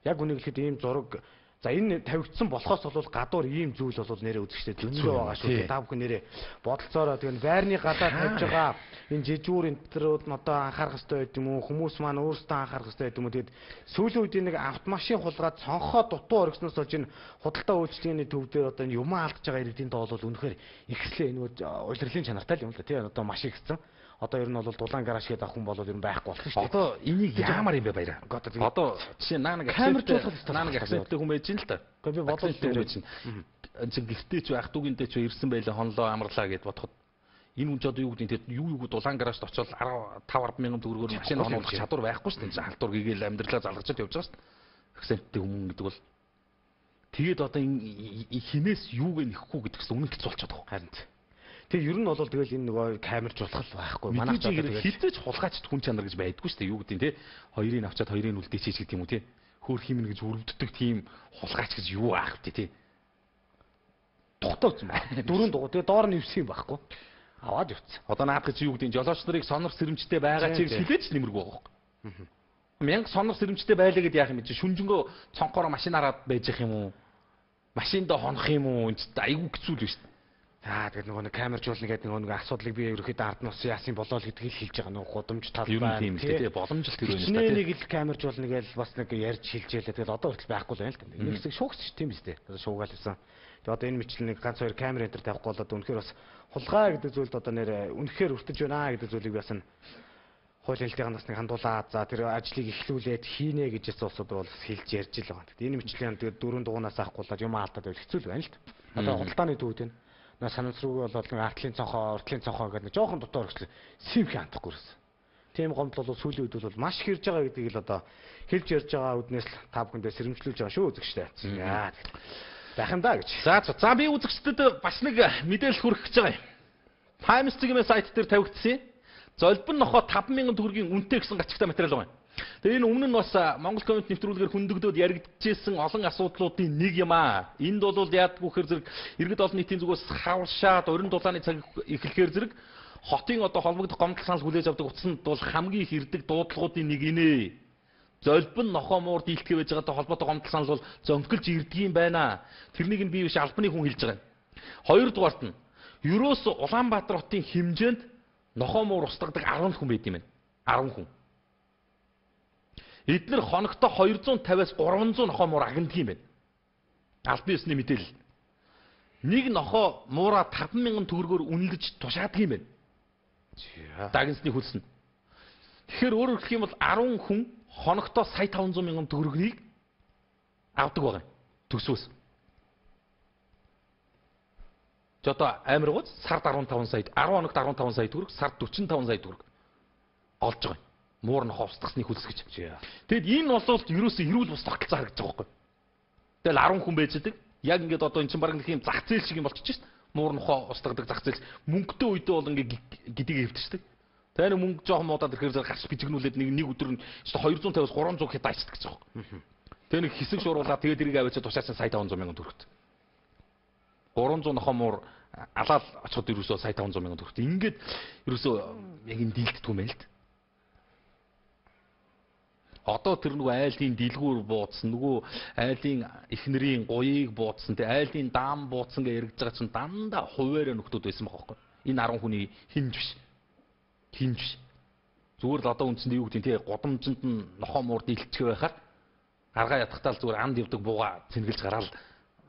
Яг үнийг хэлэхэд ийм зураг. За энэ тавигдсан болохоос бол гадуур ийм зүйл бол нэрээ үзэгчтэй зөнцгөө байгаа шүү. Та бүхэн нэрээ бодолцоороо тэгээ байрны гадаа тавьж байгаа энэ жижүүр энтерүүд нь одоо анхаарах хэрэгтэй байд юм уу? Хүмүүс маань өөрсдөө анхаарах хэрэгтэй байд юм уу? Тэгээд сүүлийн үед нэг автомашин хулгаад цонхоо дутуу оргисноос болж энэ худалдаа үйлчилгээний төв дээр одоо энэ юмаа алдж байгаа иргэдийн тоо бол үнэхээр ихслээ. Энэ улирлын чанартай л юм л да тий. Одоо маш ихсэн. Одоо ер нь бол дулаан гараж гэдэг хүн бол ер нь байхгүй болсон шүү дээ. Одоо энийг яамар юм бэ баяраа? Одоо жишээ наа нэг акценттэй хүн байж гин л та. Гэхдээ би бодол хүн байж гин. Чи гэртээ ч байх дүүгэнтэй ч ирсэн байлаа хонлоо амарлаа гэд бодоход энэ хүн ч одоо юу гэдэг нь юу дулаан гаражт очоод 5 10 мянган төгрөгөөр машин оруулах чадвар байхгүй шүү дээ. Халтур гээгээл амьдралаа залгаж явж байгаа шүү дээ. Акценттэй хүмүүс гэдэг бол тэгээд одоо хинээс юуг нэхгүй гэдэг чинь үнэн хэцүү болчиход байгаа. Харин тэг ер нь бол тэгэл энэ нөгөө камержуулах л байхгүй. Манайх ч одоо тэгэл хизээч хулгайчд хүн чанар гэж байдгүй шүү дээ. Юу гэдэг нь те хоёрыг авчаад хоёрыг үлдээчээч гэдэг юм уу те. Хөөх химнэ гэж өрөвддөг тийм хулгайч гэж юу аах вэ те. Тухтай үзсэн байна. Дөрөв дугуй. Тэгээ доор нь ивсэн юм байхгүй. Аваад явцсан. Одоо наадах гэж юу гэдэг нь жолооч нарыг сонор сэрэмжтэй байгаа чиг хилээч нэмэргүй байгаа байхгүй. Мянга сонор сэрэмжтэй байлаа гэд яах юм чи шүнжэнгөө цонхороо машин хараад байж их юм уу? Машиндаа хонох юм уу? Энд айгүй хэцүү л шүү дээ. За тэгээд нөгөө нэг камержуулна гэдэг нөгөө нэг асуудлыг би ерөөхдөө ард нь бас яасан болоо л гэдгийг хэлж байгаа нөгөө гудамж тал байна. Тийм л дээ боломжтой тэр байна л да. Нэг л камержуулна гэж бас нэг ярьж хэлжээлээ. Тэгээд одоо хүртэл байхгүй л байна л да. Нэг хэсэг шуугч тийм биз дээ. Шуугаал байсан. Тэгээд одоо энэ мэтлэн нэг ганц хоёр камер энэ төр тавихгүй болоод үнэхээр бас хулгай гэдэг зүйлд одоо нэр үнэхээр өртөж байна гэдэг зүйлийг бас нь хууль хэлтийн бас нэг хандуулаад за тэр ажлыг эхлүүлээд хийнэ гэж ясан улсууд бол хэлж ярьж л байгаа. Тэгээд энэ мэтлэн тэгээд дөрөв дугуйнаас авахгүй болоод юм алдаад байвал хэцүү л байна л да. Одоо худалдааны төвд байна. Санамсрууг бол нэг артлын цонхоо, уртлын цонхоо гэдэг нэг жоохон дутуу орчлоо. Симх хандахгүй ерөөс. Тийм гомдол бол сүүлийн үед бол маш их ирж байгаа гэдгийг л одоо хэлж ярьж байгаа үднээс л та бүхэндээ сэрэмжлүүлж байгаа шүү үзэгчтэй. За байх юм да гэж. За за би үзэгчдэд бас нэг мэдээлэл хүргэх гэж байгаа юм. Times цэгийн сайт дээр тавигдсан. Золбон нохоо 5000 төгрөгийн үнэтэй гэсэн гачигтай материал байна. Тэгээ энэ өмнө нь бас Монгол коммент нэвтрүүлгээр хөндөгдөөд яригдчихсэн олон асуудлуудын нэг юм аа. Энд бол яадгүй хэр зэрэг иргэд олон нийтийн зүгээс хавшаад уран дулааны цаг эхлэхээр зэрэг хотын одоо холбогдох гомдол санал хүлээж авдаг утсанд бол хамгийн их ирдэг дуудлагуудын нэг инээ. Золбон нохоо муур дийлдэхэ байж байгаатай холбоотой гомдол санал бол зөнхөлж ирдэг юм байна. Тэрнийг нь би биш албаны хүн хэлж байгаа юм. Хоёрдугаарт нь ерөөс Улаанбаатар хотын хэмжээнд нохоо муур устгадаг 10 хүн байд юм байна. 10 хүн. Эднэр хоногтой 250-аас 300 нохоо муур агнадаг юм байна. Албан ёсны мэдээлэл. Нэг нохоо муураа 5000 төгрөгөөр үнэлж тушаадаг юм байна. Дагнсны хөлсөн. Тэгэхээр өөрөөр хэлэх юм бол 10 хүн хоногтой 1,500 мянган төгрөгийг авдаг байгаа юм. Төсвөөс. Ч одоо амар гооц сард 15 сая, 10 хоногт 15 сая төгрөг, сард 45 сая төгрөг олж байгаа юм. Муур нохоо устгасны хөлс гэж. Тэгэд энэ бол ерөөсөө эрүүл бус тогтолцоо харагдаж байгаа байхгүй. Тэгэл 10 хүн байж байгаа. Яг ингээд одоо эн чинь баг нэг юм зах зээл шиг юм болчихж шээ. Муур нохоо устгадаг зах зээл мөнгөтэй үедээ бол ингээд гэдгийг эвдэрчдэг. Тэгээ нэг мөнгө жоохон муудаад ирэхээр зэрэг гарч бичгнүүлээд нэг өдөр нь 250-аас 300 хэд айчдаг гэж байгаа байхгүй. Тэгээ нэг хэсэг шууруулаад тэгээ тэрийг аваачаад тушаасан 1,500 мянган төгрөгт. 300 нохоо муур алаал очиход ерөөсөө 1,500 мянган төгрөгт. Ингээд ерөөсөө яг энэ дийлддэг юм байна л да. Одоо тэр нөгөө айлын дэлгүүр буудсан, нөгөө айлын эхнэрийн гуйыг буудсан, тэ айлын даам буудсан гэж яригдж байгаа чинь дандаа хуваараа нөхдүүд байсан байгаа байхгүй. Энэ 10 хүний хинж биш. Хинж биш. Зүгээр л одоо үндсэндээ юу гэдэг нь тэ гудамжинд нь нохоо муур дийлчих байхаар гаргаа ядахтаа л зүгээр анд явдаг бууга цэнгэлж гараал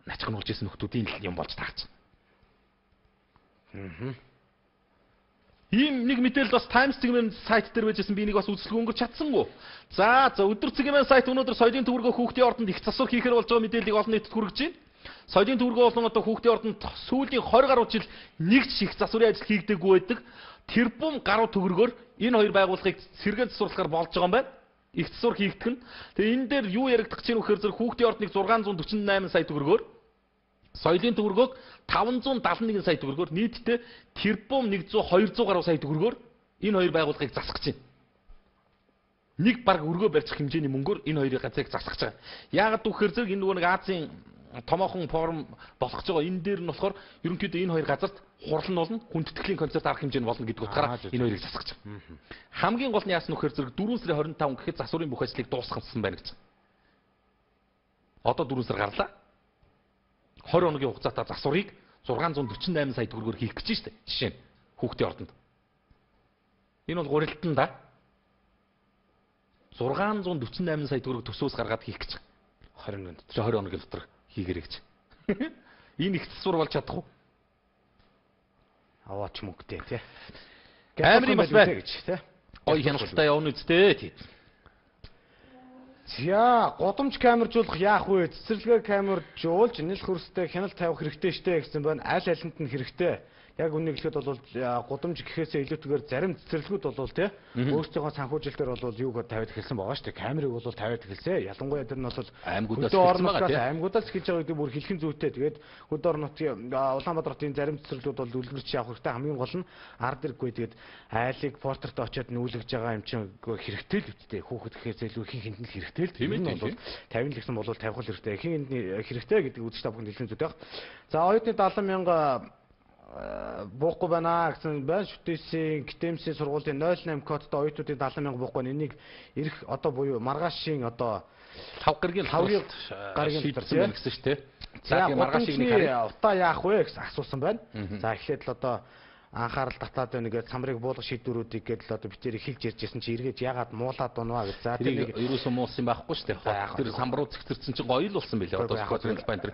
начхнуулж исэн нөхдүүдийн л юм болж таарч. Ийм нэг мэдээлэл бас Times цэгийн сайт дээр байжсэн би нэг бас үзэлгүй өнгөрч чадсангүй. За өдөр цэгийн сайт өнөөдөр соёлын төвөргөө хүүхдийн ордонд их засвар хийхээр болж байгаа мэдээллийг олон нийтэд хүргэж байна. Соёлын төвөргөө болон одоо хүүхдийн ордонд сүүлийн 20 гаруй жил нэг ч их засварын ажил хийгдээгүй байдаг. Тэрбум гаруй төгрөгөөр энэ хоёр байгууллагыг сэргээн засварлахаар болж байгаа юм байна. Их засвар хийгдэх нь. Тэгээ энэ дээр юу яригдах чинь вэхээр зэрэг хүүхдийн ордныг 648 сая төгрөгөөр соёлын төгрөгөөг 571 сая төгрөгөөр нийтдээ тэрбум 100 200 гаруй сая төгрөгөөр энэ хоёр байгууллагыг засах гэж байна. Нэг баг өргөө барьчих хэмжээний мөнгөөр энэ хоёрын газрыг засах гэж байгаа. Яагаад гэвэл зэрэг энэ нөгөө нэг Азийн томоохон форум болох гэж байгаа. Энэ дээр нь болохоор ерөнхийдөө энэ хоёр газарт хурал нь болно, хүндэтгэлийн концерт арга хэмжээ нь болно гэдэг утгаараа энэ хоёрыг засах гэж байгаа. Хамгийн гол нь яасан нөхөр зэрэг 4 сарын 25 гэхэд засварын бүх ажлыг дуусгасан байна гэж. Одоо 4 сар гарлаа. 20 хоногийн хугацаатай засварыг 648 сая төгрөгөөр хийх гэж штэ. Жишээ нь хүүхдийн ордонд. Энэ бол гурилтан да. 648 сая төгрөг төсөөс гаргаад хийх гэж. 20 хоногийн дотор. 20 хоногийн дотор хийгэрэй гэж. Энэ их засвар болж чадах уу? Аваач мөнгөтэй тий. Амар юм бас байна гэж тий. Гоё хяналттай явна үсттэй тий. За, гудамж камержуулах яах вэ? Цэцэрлэгээр камержуулж нэл хөрстэй хяналт тавих хэрэгтэй штэ гэсэн байна. Аль алинд нь хэрэгтэй. Яг үннийг хэлэхэд бол гудамж гэхээсээ илүүтэйгээр зарим цэцэрлэгүүд бол тий өөрсдийнхөө санхүүжилтээр бол юуг тавиад эхэлсэн байгаа шүү дээ. Камерыг бол тавиад эхэлсэн. Ялангуяа тэр нь бол аймагудаас эхэлсэн байгаа тий. Аймагудаас эхэлж байгаа гэдэг бүр хэлхэн зүйтэй. Тэгээд хөдөө орон нутгийн Улаанбаатар хотын зарим цэцэрлэгүүд бол үлгэрч явах хэрэгтэй. Хамгийн гол нь ард иргэгүй тэгээд айлыг портерт очиод нүүлгэж байгаа юм чинь хэрэгтэй л үсттэй. Хүүхэд гэхээсээ илүү хин хинт нь хэрэгтэй л. Тийм ээ. 50 л гэсэн бол 50 л хэрэгтэй. Хин хинт хэрэгтэй гэдэг үзэж та бүхэнд хэлсэн зүйтэй. За оюутны 70 мянга буухгүй байна гэсэн байна. Шүтээсийн ГТМС сургуулийн 08 кодтой оюутнуудын 70 мянга буухгүй. Энийг ирэх одоо буюу маргаашийн одоо 5 гарагийн шийдсэн байна гэсэн шүү дээ. За маргаашийг нэг харъя. Утаа яах вэ гэсэн асуусан байна. За эхлээд л одоо анхаарал татаад байна гэдэг самрыг буулгах шийдвэрүүдийг гэдэл одоо битэрийг хэлж ярьжсэн чи эргэж ягаад муулаад унваа гэж. За тэр нэг ерөөсөө муулсан байхгүй шүү дээ. Тэр самбар руу цэгцэрсэн чинь гоё л болсон байлээ. Одоо сквадрын талбай энэ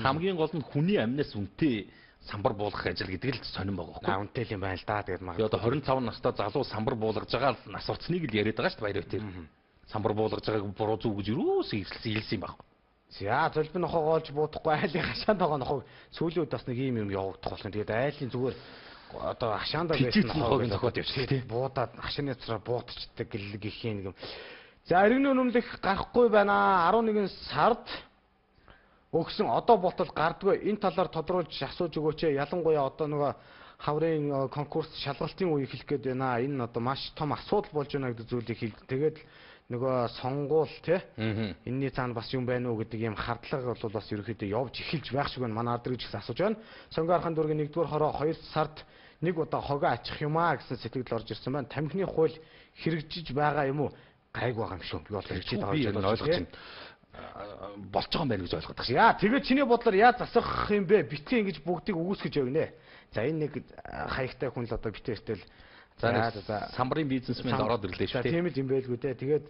хамгийн гол нь хүний амнаас үнэтэй самбар буулгах ажил гэдэг л сонирн байгаа байхгүй. Үнэтэй л юм байна л да. Тэгээд магадгүй одоо 25 настай залуу самбар буулгаж байгаа л нас уцныг л яриад байгаа шүү дээ баяр битэр. Самбар буулгаж байгааг буруу зүг гэж ерөөсөө хэлсэн юм байхгүй. За золбин нохоо гоолж буудахгүй айлын хашаанд байгаа нохог сүүлийн үед бас нэг ийм юм явагдах болсон. Тэгээд айлын зүгээр одоо хашаандаа байсан нохоог зохиод явчих тий. Буудаад хашааны цараа буудчихдаг гэх юм нэг юм. За иргэний үнэмлэх гарахгүй байна. 11 сард өгсөн одоо болтол гардгүй. Энэ талаар тодруулж асууж өгөөч. Ялангуяа одоо нөгөө хаврын конкурс шалгалтын үе эхлэх гээд байна. Энэ одоо маш том асуудал болж байна гэдэг зүйлийг хэл. Тэгээд нөгөө сонгуул тий энэний цаана бас юм байна уу гэдэг ийм хардлага бол бас ерөнхийдөө явж эхэлж байх шиг байна. Манай ард иргэн гэсэн асууж байна. Сонгоо архан дүүргийн 1-р хороо 2 сард нэг удаа хогоо ачих юм аа гэсэн сэтгэл орж ирсэн байна. Тамхины хууль хэрэгжиж байгаа юм уу? Гайг байгаа юм шүү. Би бол хэрэгжиж байгаа гэж ойлгож байна. Болж байгаа юм байна гэж ойлгоод байна. Яа тэгээд чиний бодлоор яа засах юм бэ? Битгий ингэж бүгдийг үгүйсгэж явна. За энэ нэг хаягтай хүн л одоо битэртэл за самбарын бизнесмен ороод ирлээ шүү дээ. Тийм л юм байлгүй дээ. Тэгээд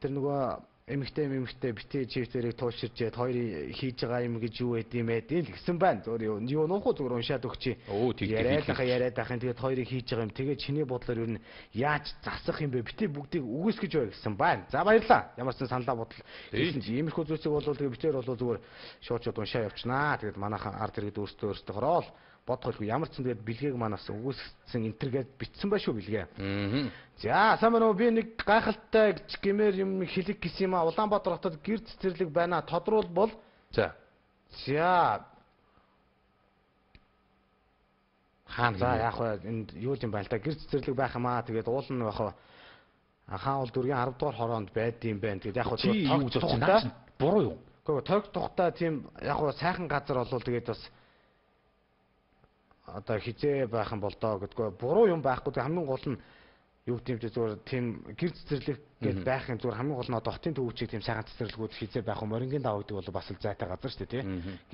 тэр нөгөө эмэгтэй битээ чивтэрийг тууширчээд хоёрын хийж байгаа юм гэж юу байд юм бэ л гэсэн байна. Зүгээр юу нуух уу зүгээр уншаад өгчий. Яриад байхаа яриад байхын тэгээд хоёрыг хийж байгаа юм. Тэгээд чиний бодлоор ер нь яаж засах юм бэ? Битээ бүгдийг үгүйсгэж бай гэсэн байна. За баярлалаа. Ямар ч саналаа бодол хэлсэн чи иймэрхүү зүйлсийг бол тэгээд битээр бол зүгээр шууд шууд уншаа явчихнаа. Тэгээд манайхан ард иргэд өөрсдөө өөрсдөөрөө л бодох байлгүй. Ямар ч юм тэгээд бэлгээг манаас үгүйсгэсэн энтергээд битсэн ба шүү бэлгээ. За сайн байна уу? Би нэг гайхалтай гэж гэмээр юм хэлэг гэсэн юм а. Улаанбаатар хотод гэр цэцэрлэг байна. Тодруулбал за. За хаана за яах вэ? Энд юу юм байна л да. Гэр цэцэрлэг байх юм аа. Тэгээд уул нь яг хаан уул дүүргийн 10 дугаар хороонд байд юм байна. Тэгээд яг хөө тухтай буруу юу? Гэхдээ торг тухтай тийм яг хөө сайхан газар болвол тэгээд бас одоо хизээ байх юм бол доо гэдэггүй буруу юм байхгүй. Хамгийн гол нь юу гэдэм чи зүгээр тийм гэр цэцэрлэг гэд байх юм зүгээр хамгийн гол нь одоо хотын төвчийг тийм сайхан цэцэрлэгүүд хизээ байх юм. Морингийн даваа гэдэг бол бас л зайтай газар шүү дээ тий.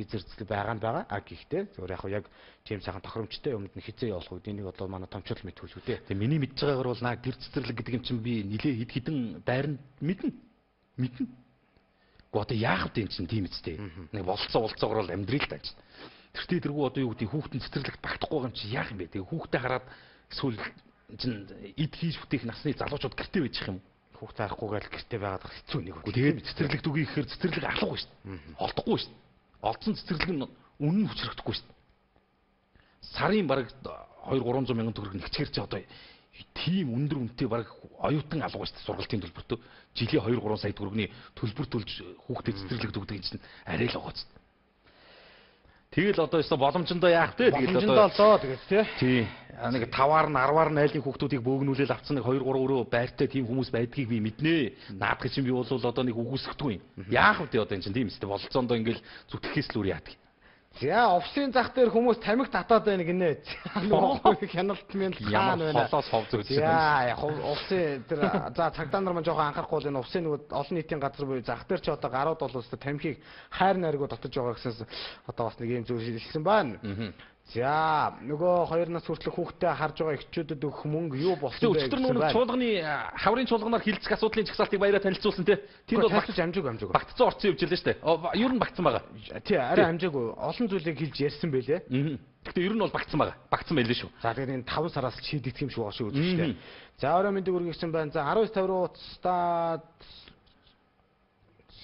Гэр цэцэрлэг байгаа нь байгаа. А гэхдээ зүгээр яг тийм сайхан тохиромжтой юмд нь хизээ явуулах үед энийг одоо манай томчул мэдхүүлгүй тий. Тэгээ миний мэдж байгаагаар бол наа гэр цэцэрлэг гэдэг юм чинь би нилээ хэд хэдэн байранд мэднэ. Мэднэ. Гэхдээ одоо яах вэ юм чинь тийм үстэй. Нэг болцоогоор бол амьдрий л тааж. Тэртээ тэргүй одоо юу гэдэг хүүхдэн цэцэрлэгт багтахгүй байгаа юм чи яах юм бэ? Тэгээ хүүхдээ хараад эсвэл чин эд хийж бүтээх насны залуучууд гэртээ байж юм. Хүүхдээ харахгүйгээл гэртээ байгаад хэцүү нэг. Тэгээд цэцэрлэгт үгүй гэхээр цэцэрлэг алга шүү дээ. Олдохгүй шүү дээ. Олдсон цэцэрлэг нь үнэн нь хүчрэгдэхгүй шүү дээ. Сарын бараг 2 300 мянган төгрөг нэгчгэр чи одоо тийм өндөр үнэтэй бараг оюутан алга шүү дээ сургалтын төлбөртөө. Жилийн 2 3 сая төгрөгийн төлбөр төлж хүүхдээ цэцэрлэгт өгдөг юм чинь арай л байгаа шүү. Тэгэл одоо өсө боломжондоо яах вэ? Тэгэл одоо болоо тэгээд тий. Тий. Нэг 5-аар нь 10-аар нь айлын хүүхдүүдийг бөөгнүүлэл авцсан нэг 2 3 өрөө байртай тийм хүмүүс байдгийг би мэднэ. Наадах чинь би бол одоо нэг үгүйсгэдэггүй юм. Яах вэ одоо энэ чинь тийм үстэй бололцоондоо ингээл зүтгэхээс л үр яадаг. За овсын зах дээр хүмүүс тамхи татаад байна гинэ. Нөгөө хяналт мянал хаана байна? Холоос хов зөөж байна. За овсын тэр за цагдаа нар маань жоохон анхаарахгүй бол энэ овсын нөгөө олон нийтийн газар буюу зах дээр ч одоо гарууд бол өстө тамхиг хайр найргуу татаж байгаа гэсэн одоо бас нэг юм зүйл хэлсэн байна. За нөгөө 2 нас хүртэлх хүүхдээ харж байгаа эхчүүдэд өгөх мөнгө юу болсон бэ? Өчигдөр нөгөө чуулганы хаврын чуулганаар хилцэх асуудлын жагсаалтыг баяраа танилцуулсан тий. Тэнд бол багтаж амжаагүй. Багтцсан орцсон явж лээ шүү дээ. Ер нь багтсан байгаа. Тий, арай амжаагүй. Олон зүйлийг хэлж ярьсан байлээ. Гэхдээ ер нь бол багтсан байгаа. Багтсан байлээ шүү. За тэгээд энэ 5 сараас шийдэгдэх юм шиг байгаа шүү үзэгчтэй. За орой мэндийг хүргэсэн байна. За 19:50 руу уцтаад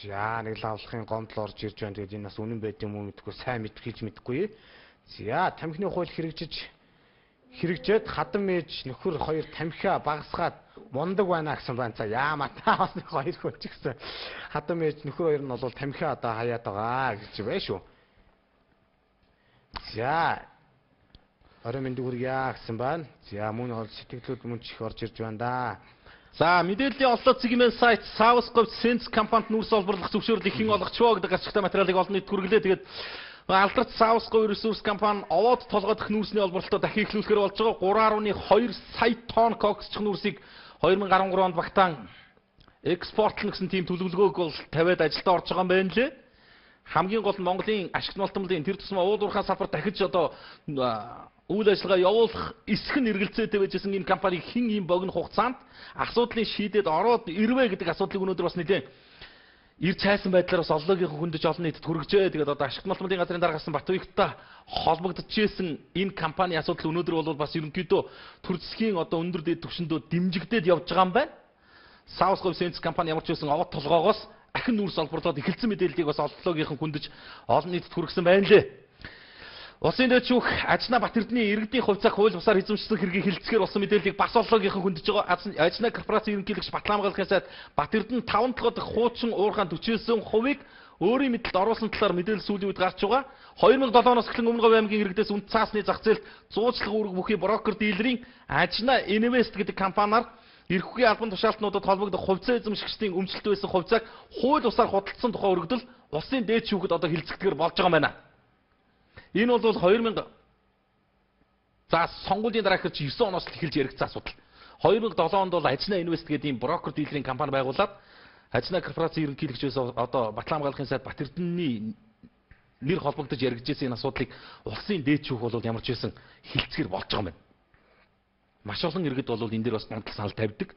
за нэг лавлахын гомдол орж ирж байна. Тэгээд энэ бас үнэн байд юм уу мэдэхгүй, сайн мэдэх хийж мэдэхгүй. За тамхины хууль хэрэгжээд хадам ээж нөхөр хоёр тамхиа багасгаад мундаг байна гэсэн байна. За яамаа та бас нэг хоёр хүн ч гэсэн хадам ээж нөхөр хоёр нь бол тамхиа одоо хаяад байгаа гэж байна шүү. За орой мэнд хүргье гэсэн байна. За мөн бол сэтгэлүүд мөн ч их орж ирж байна да. За мэдээллийн ололт цэгийн сайт South Gov Sense компанид нүүрс олборлох зөвшөөрлийг хэн олгочвоо гэдэг гарчигтай материалыг олон нийт хүргэлээ. Тэгээд алдарт South Gov Resource компани овоод толгой дэх нүүрсний олборлолтоо дахин эхлүүлэхээр болж байгаа. 3.2 сая тонн коксчих нүүрсийг 2013 онд багтаан экспортлно гэсэн тийм төлөвлөгөөг бол тавиад ажилдаа орж байгаа юм байна лээ. Хамгийн гол нь Монголын ашигт малтамлын тэр тусмаа уул уурхай салбар дахиж одоо үйл ажиллагаа явуулах эсэх нь эргэлзээтэй байжсэн энэ компаниг хэн ийм богино хугацаанд асуудлыг шийдээд ороод ирвэ гэдэг асуудлыг өнөөдөр бас нэлээд ирж хайсан байдлаар бас оллоогийн хөндөж олон нийтэд хүргэжээ. Тэгээд одоо ашигт малтмалын газрын дараа гарсан Батуягтай холбогдчихсэн энэ компани асуудал өнөөдөр бол бас ерөнхийдөө төр засгийн одоо өндөр дээд түвшиндөө дэмжигдээд явж байгаа юм байна. South Gov Sense компани ямар ч байсан овод толгоогоос ахин нүүрс олборлоод эхэлсэн мэдээллийг бас оллоогийнхан хөндөж олон нийтэд хүргэсэн байна лээ. Улсын дэд шүүх Ажнаа Бат-Эрдэнийн иргэдийн хувьцааг хууль бусаар эзэмшсэн хэргийг хэлцгээр болсон мэдээллийг бас оллоогийнхан хөндөж байгаа. Ажнаа корпорацийн ерөнхийлөгч Батламгалахын сайд Бат-Эрдэнэ 5 толгой дахь хуучин уурхаан 49 хувийг өөрийн мэдлэлд оруулсан талаар мэдээлэл сүүлийн үед гарч байгаа. 2007 оноос эхлэн Өмнө Говь аймгийн иргэдээс үнд цаасны зах зээлд зуучлага үүрэг бүхий брокер дилерийн Ажнаа Инвест гэдэг компаниар эрх үгийн албан тушаалтнуудад холбогдох хувьцаа эзэмшигчдийн өмчлөлт байсан хувьцааг хууль бусаар худалдсан тухай өргөдөл улсын дээд шүүхэд одоо хэлцэгдэхээр болж байгаа юм байна. Энэ бол 2000 за сонгуулийн дараа хэрч 9 оноос л эхэлж яригдсан асуудал. 2007 онд бол Ажнаа Инвест гэдэг ийм брокер дилерийн компани байгуулад Ажнаа корпорацийн ерөнхийлөгч байсан одоо Батламгалахын сайд Бат-Эрдэнийн нэр холбогдож яригдчихсэн энэ асуудлыг улсын дээд шүүх бол ямар ч байсан хилцгээр болж байгаа юм байна. Маш олон иргэд бол энэ дээр бас гомдол санал тавьдаг.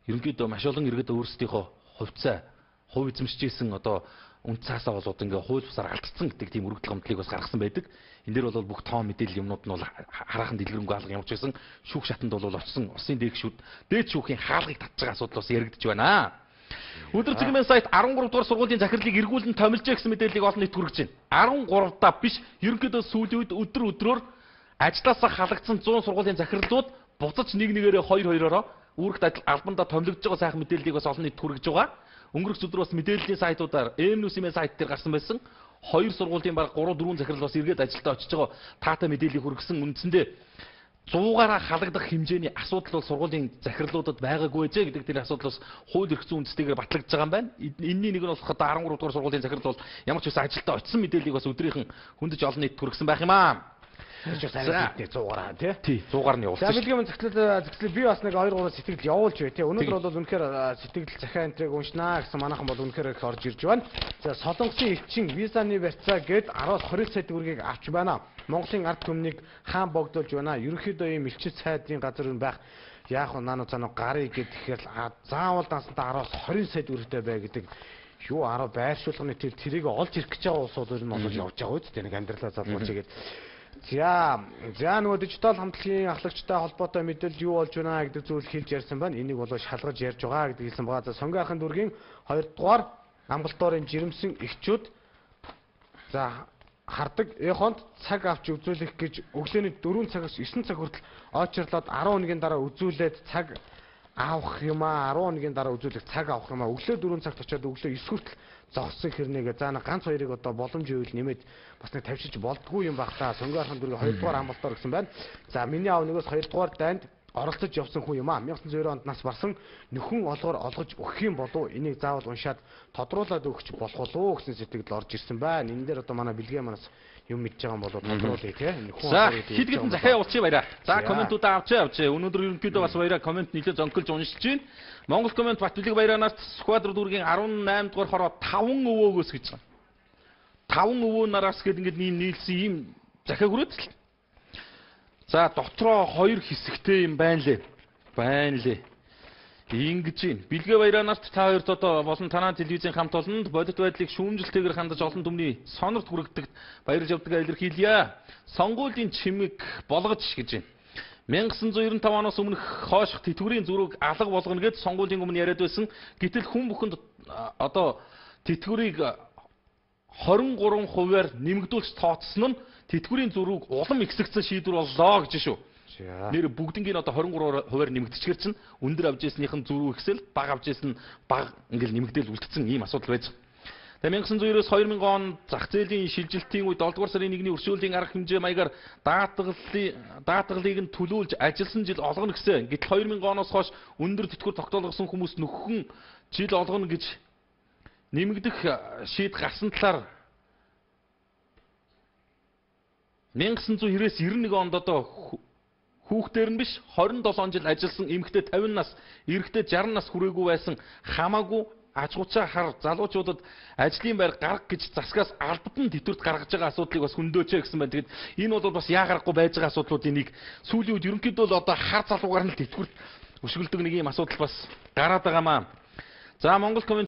Ерөнхийдөө маш олон иргэд өөрсдийнхөө хувьцаа хувь эзэмшижсэн одоо үнд цаасаа болоод ингээ хууль бусаар алдсан гэдэг тийм өргөдөл гомдлыг бас гаргасан байдаг. Энэ дээр бол бүх тоон мэдээлэл юмнууд нь бол хараахан дэлгэрэнгүй алга ямар ч байсан шүүх шатанд бол очсон улсын дээд шүүхийн хаалгыг татж байгаа асуудал бас яригдж байна. Өдөр зэгмэн сайт 13 дугаар сургуулийн захирлыг эргүүлэн томилжээ гэсэн мэдээллийг олон нийт хүргэж байна. 13 даа биш ерөнхийдөө сүүлийн үед өдөр өдрөөр ажлаасаа халагдсан 100 сургуулийн захирлууд буцаж нэг нэгээрээ хоёр хоёроороо үүрэгт ажил албандаа томилогдож байгаа сайхан мэдээллийг бас олон нийт хүргэж байгаа. Өнгөрөх өдөр бас мэдээллийн сайтуудаар M-News-ийн сайт дээр гарсан байсан. Хоёр сургуулийн баг 3 4 захирал бас эргээд ажилдаа очиж байгаа таатай мэдээллийг хүргэсэн. Үндсэндээ 100-аараа халагдах хэмжээний асуудал бол сургуулийн захирлуудад байгаагүй ээ гэдэг тэр асуудал бас хууль эрх зүйн үндэстэйгээр батлагдж байгаа юм байна. Энэний нэг нь болох одоо 13 дугаар сургуулийн захирал бол ямар ч байсан ажилдаа очисон мэдээллийг бас өдрийнхэн хөндөж олон нийт хүргэсэн байх юм аа. Тэр ч бас арай хийдэ 100-аараа тий. Тий, 100-аар нь явуулсан. За бэлгийн зохицол би бас нэг 2 3 сэтгэл явуулж бай тий. Өнөөдөр бол үнэхээр сэтгэл захиа энтрийг уншнаа гэсэн манайхан бол үнэхээр их орж ирж байна. За Солонгосын элчин визаны барьцаа гээд 10-20 сая төгрөгийг авч байна. Монголын ард түмнийг хаан богдуулж байна. Ерөнхийдөө ийм элчит сайдын газар юм байх. Яах вэ наано цаано гарыг гэхээр заавал дансантаа 10-20 сая төгрөгтэй бай гэдэг юу 10 байршуулганы тэр тэрийг олж ирэх гэж байгаа улсууд нь бол явж байгаа үст нэг амьдралаа залгуулж игээд. За нөгөө дижитал хамтлагийн ахлагчтай холбоотой мэдээлэл юу болж байна гэдэг зүйл хэлж ярьсан байна. Энийг бол шалгаж ярьж байгаа гэдэг хэлсэн байгаа. За Сонгон ахын дүүргийн 2 дугаар амгалторын жирэмсэн эхчүүд за хардаг эхонд цаг авч үзүүлэх гэж өглөөний 4 цагаас 9 цаг хүртэл очрлоод 10 хоногийн дараа үзүүлээд цаг авах юм аа 10 хоногийн дараа үзүүлэх цаг авах юм аа өглөө 4 цагт очиод өглөө 9 хүртэл зогссон хэрнээгээ за ганц хоёрыг одоо боломж үйл нэмээд бас нэг тавьшиж болдгүй юм баг та. Сонгон ахын дүүргийн 2 дугаар амбалтаар гэсэн байна. За миний аав нэгээс 2 дугаар дайнд оролцож явсан хүн юм аа. 1990 онд нас барсан нөхөн олгоор олгож өгөх юм болов энийг заавал уншаад тодруулаад өгч болох болов гэсэн сэтгэл орж ирсэн байна. Энэ дээр одоо манай бэлгээ манаас юм мэдж байгаа юм болов тодруулъя тий. Нөхөн олгоор хэд хэдэн захиа явуулчих баяраа. За комментуудаа авчаа. Өнөөдөр ерөнхийдөө бас баяраа коммент нэлээд зонколж уншиж байна. Монгол коммент Батбилэг баяраа нарт Сүхбаатар дүүргийн 18 дугаар хороо 5 өвөөгөөс гэж байгаа. 5 өвөө нараас гээд ингээд нийлсэн ийм захиа хүрээд л. За дотроо 2 хэсэгтэй юм байна лээ. Байна лээ. Ингэж юм. Бэлгээ баяраа нарт та хоёрт одоо болон танаа телевизийн хамт олонд бодит байдлыг шүүмжлэлтэйгээр хандаж олон түмний сонорт хүргэдэг баярлж явдгаа илэрхийлье. Сонгуулийн чимэг болгож гэж байна. 1995 оноос өмнөх хойших тэтгэврийн зөрүүг алга болгоно гэд сонгуулийн өмнө яриад байсан. Гэтэл хүн бүхэнд одоо тэтгэврийг 23%-аар нэмэгдүүлж тооцсон нь Тэтгэврийн зөрүүг улам ихсэгдсэн шийдвэр боллоо гэж шүү. Нэр бүгднгийн одоо 23% нэмэгдчихэр чинь өндөр авч ирснийх нь зөрүү ихсэл, бага авч ирсэн нь бага ингээл нэмэгдээл үлдсэн ийм асуудал байж байгаа. Тэгээ 1990-өөс 2000 он зах зээлийн шилжилтийн үед 7 дугаар сарын 1-ний өршөөлийн арга хэмжээ маягаар даатгалыг нь төлөөлж ажилласан жил олгоно гэсэн. Гэтэл 2000 оноос хойш өндөр тэтгэвэр тогтоолгосон хүмүүс нөхөн жил олгоно гэж нэмэгдэх шийд гарсан талаар 1990-ээс 91 онд одоо хүүхдээр нь биш 27 жил ажилласан эмэгтэй 50 нас, эрэгтэй 60 нас хүрээгүй байсан хамаагүй ажгуучаа хар залуучуудад ажлын байр гарга гэж засгаас албадан тэтгэврт гаргаж байгаа асуудлыг бас хөндөөч гэсэн байна. Тэгэд энэ бол бас яа гарахгүй байж байгаа асуудлуудын нэг сүүлийн үед ерөнхийдөө л одоо хар залуугаар нь тэтгэврт өшгөлдөг нэг юм асуудал бас гараад байгаамаа. За Монгол коммент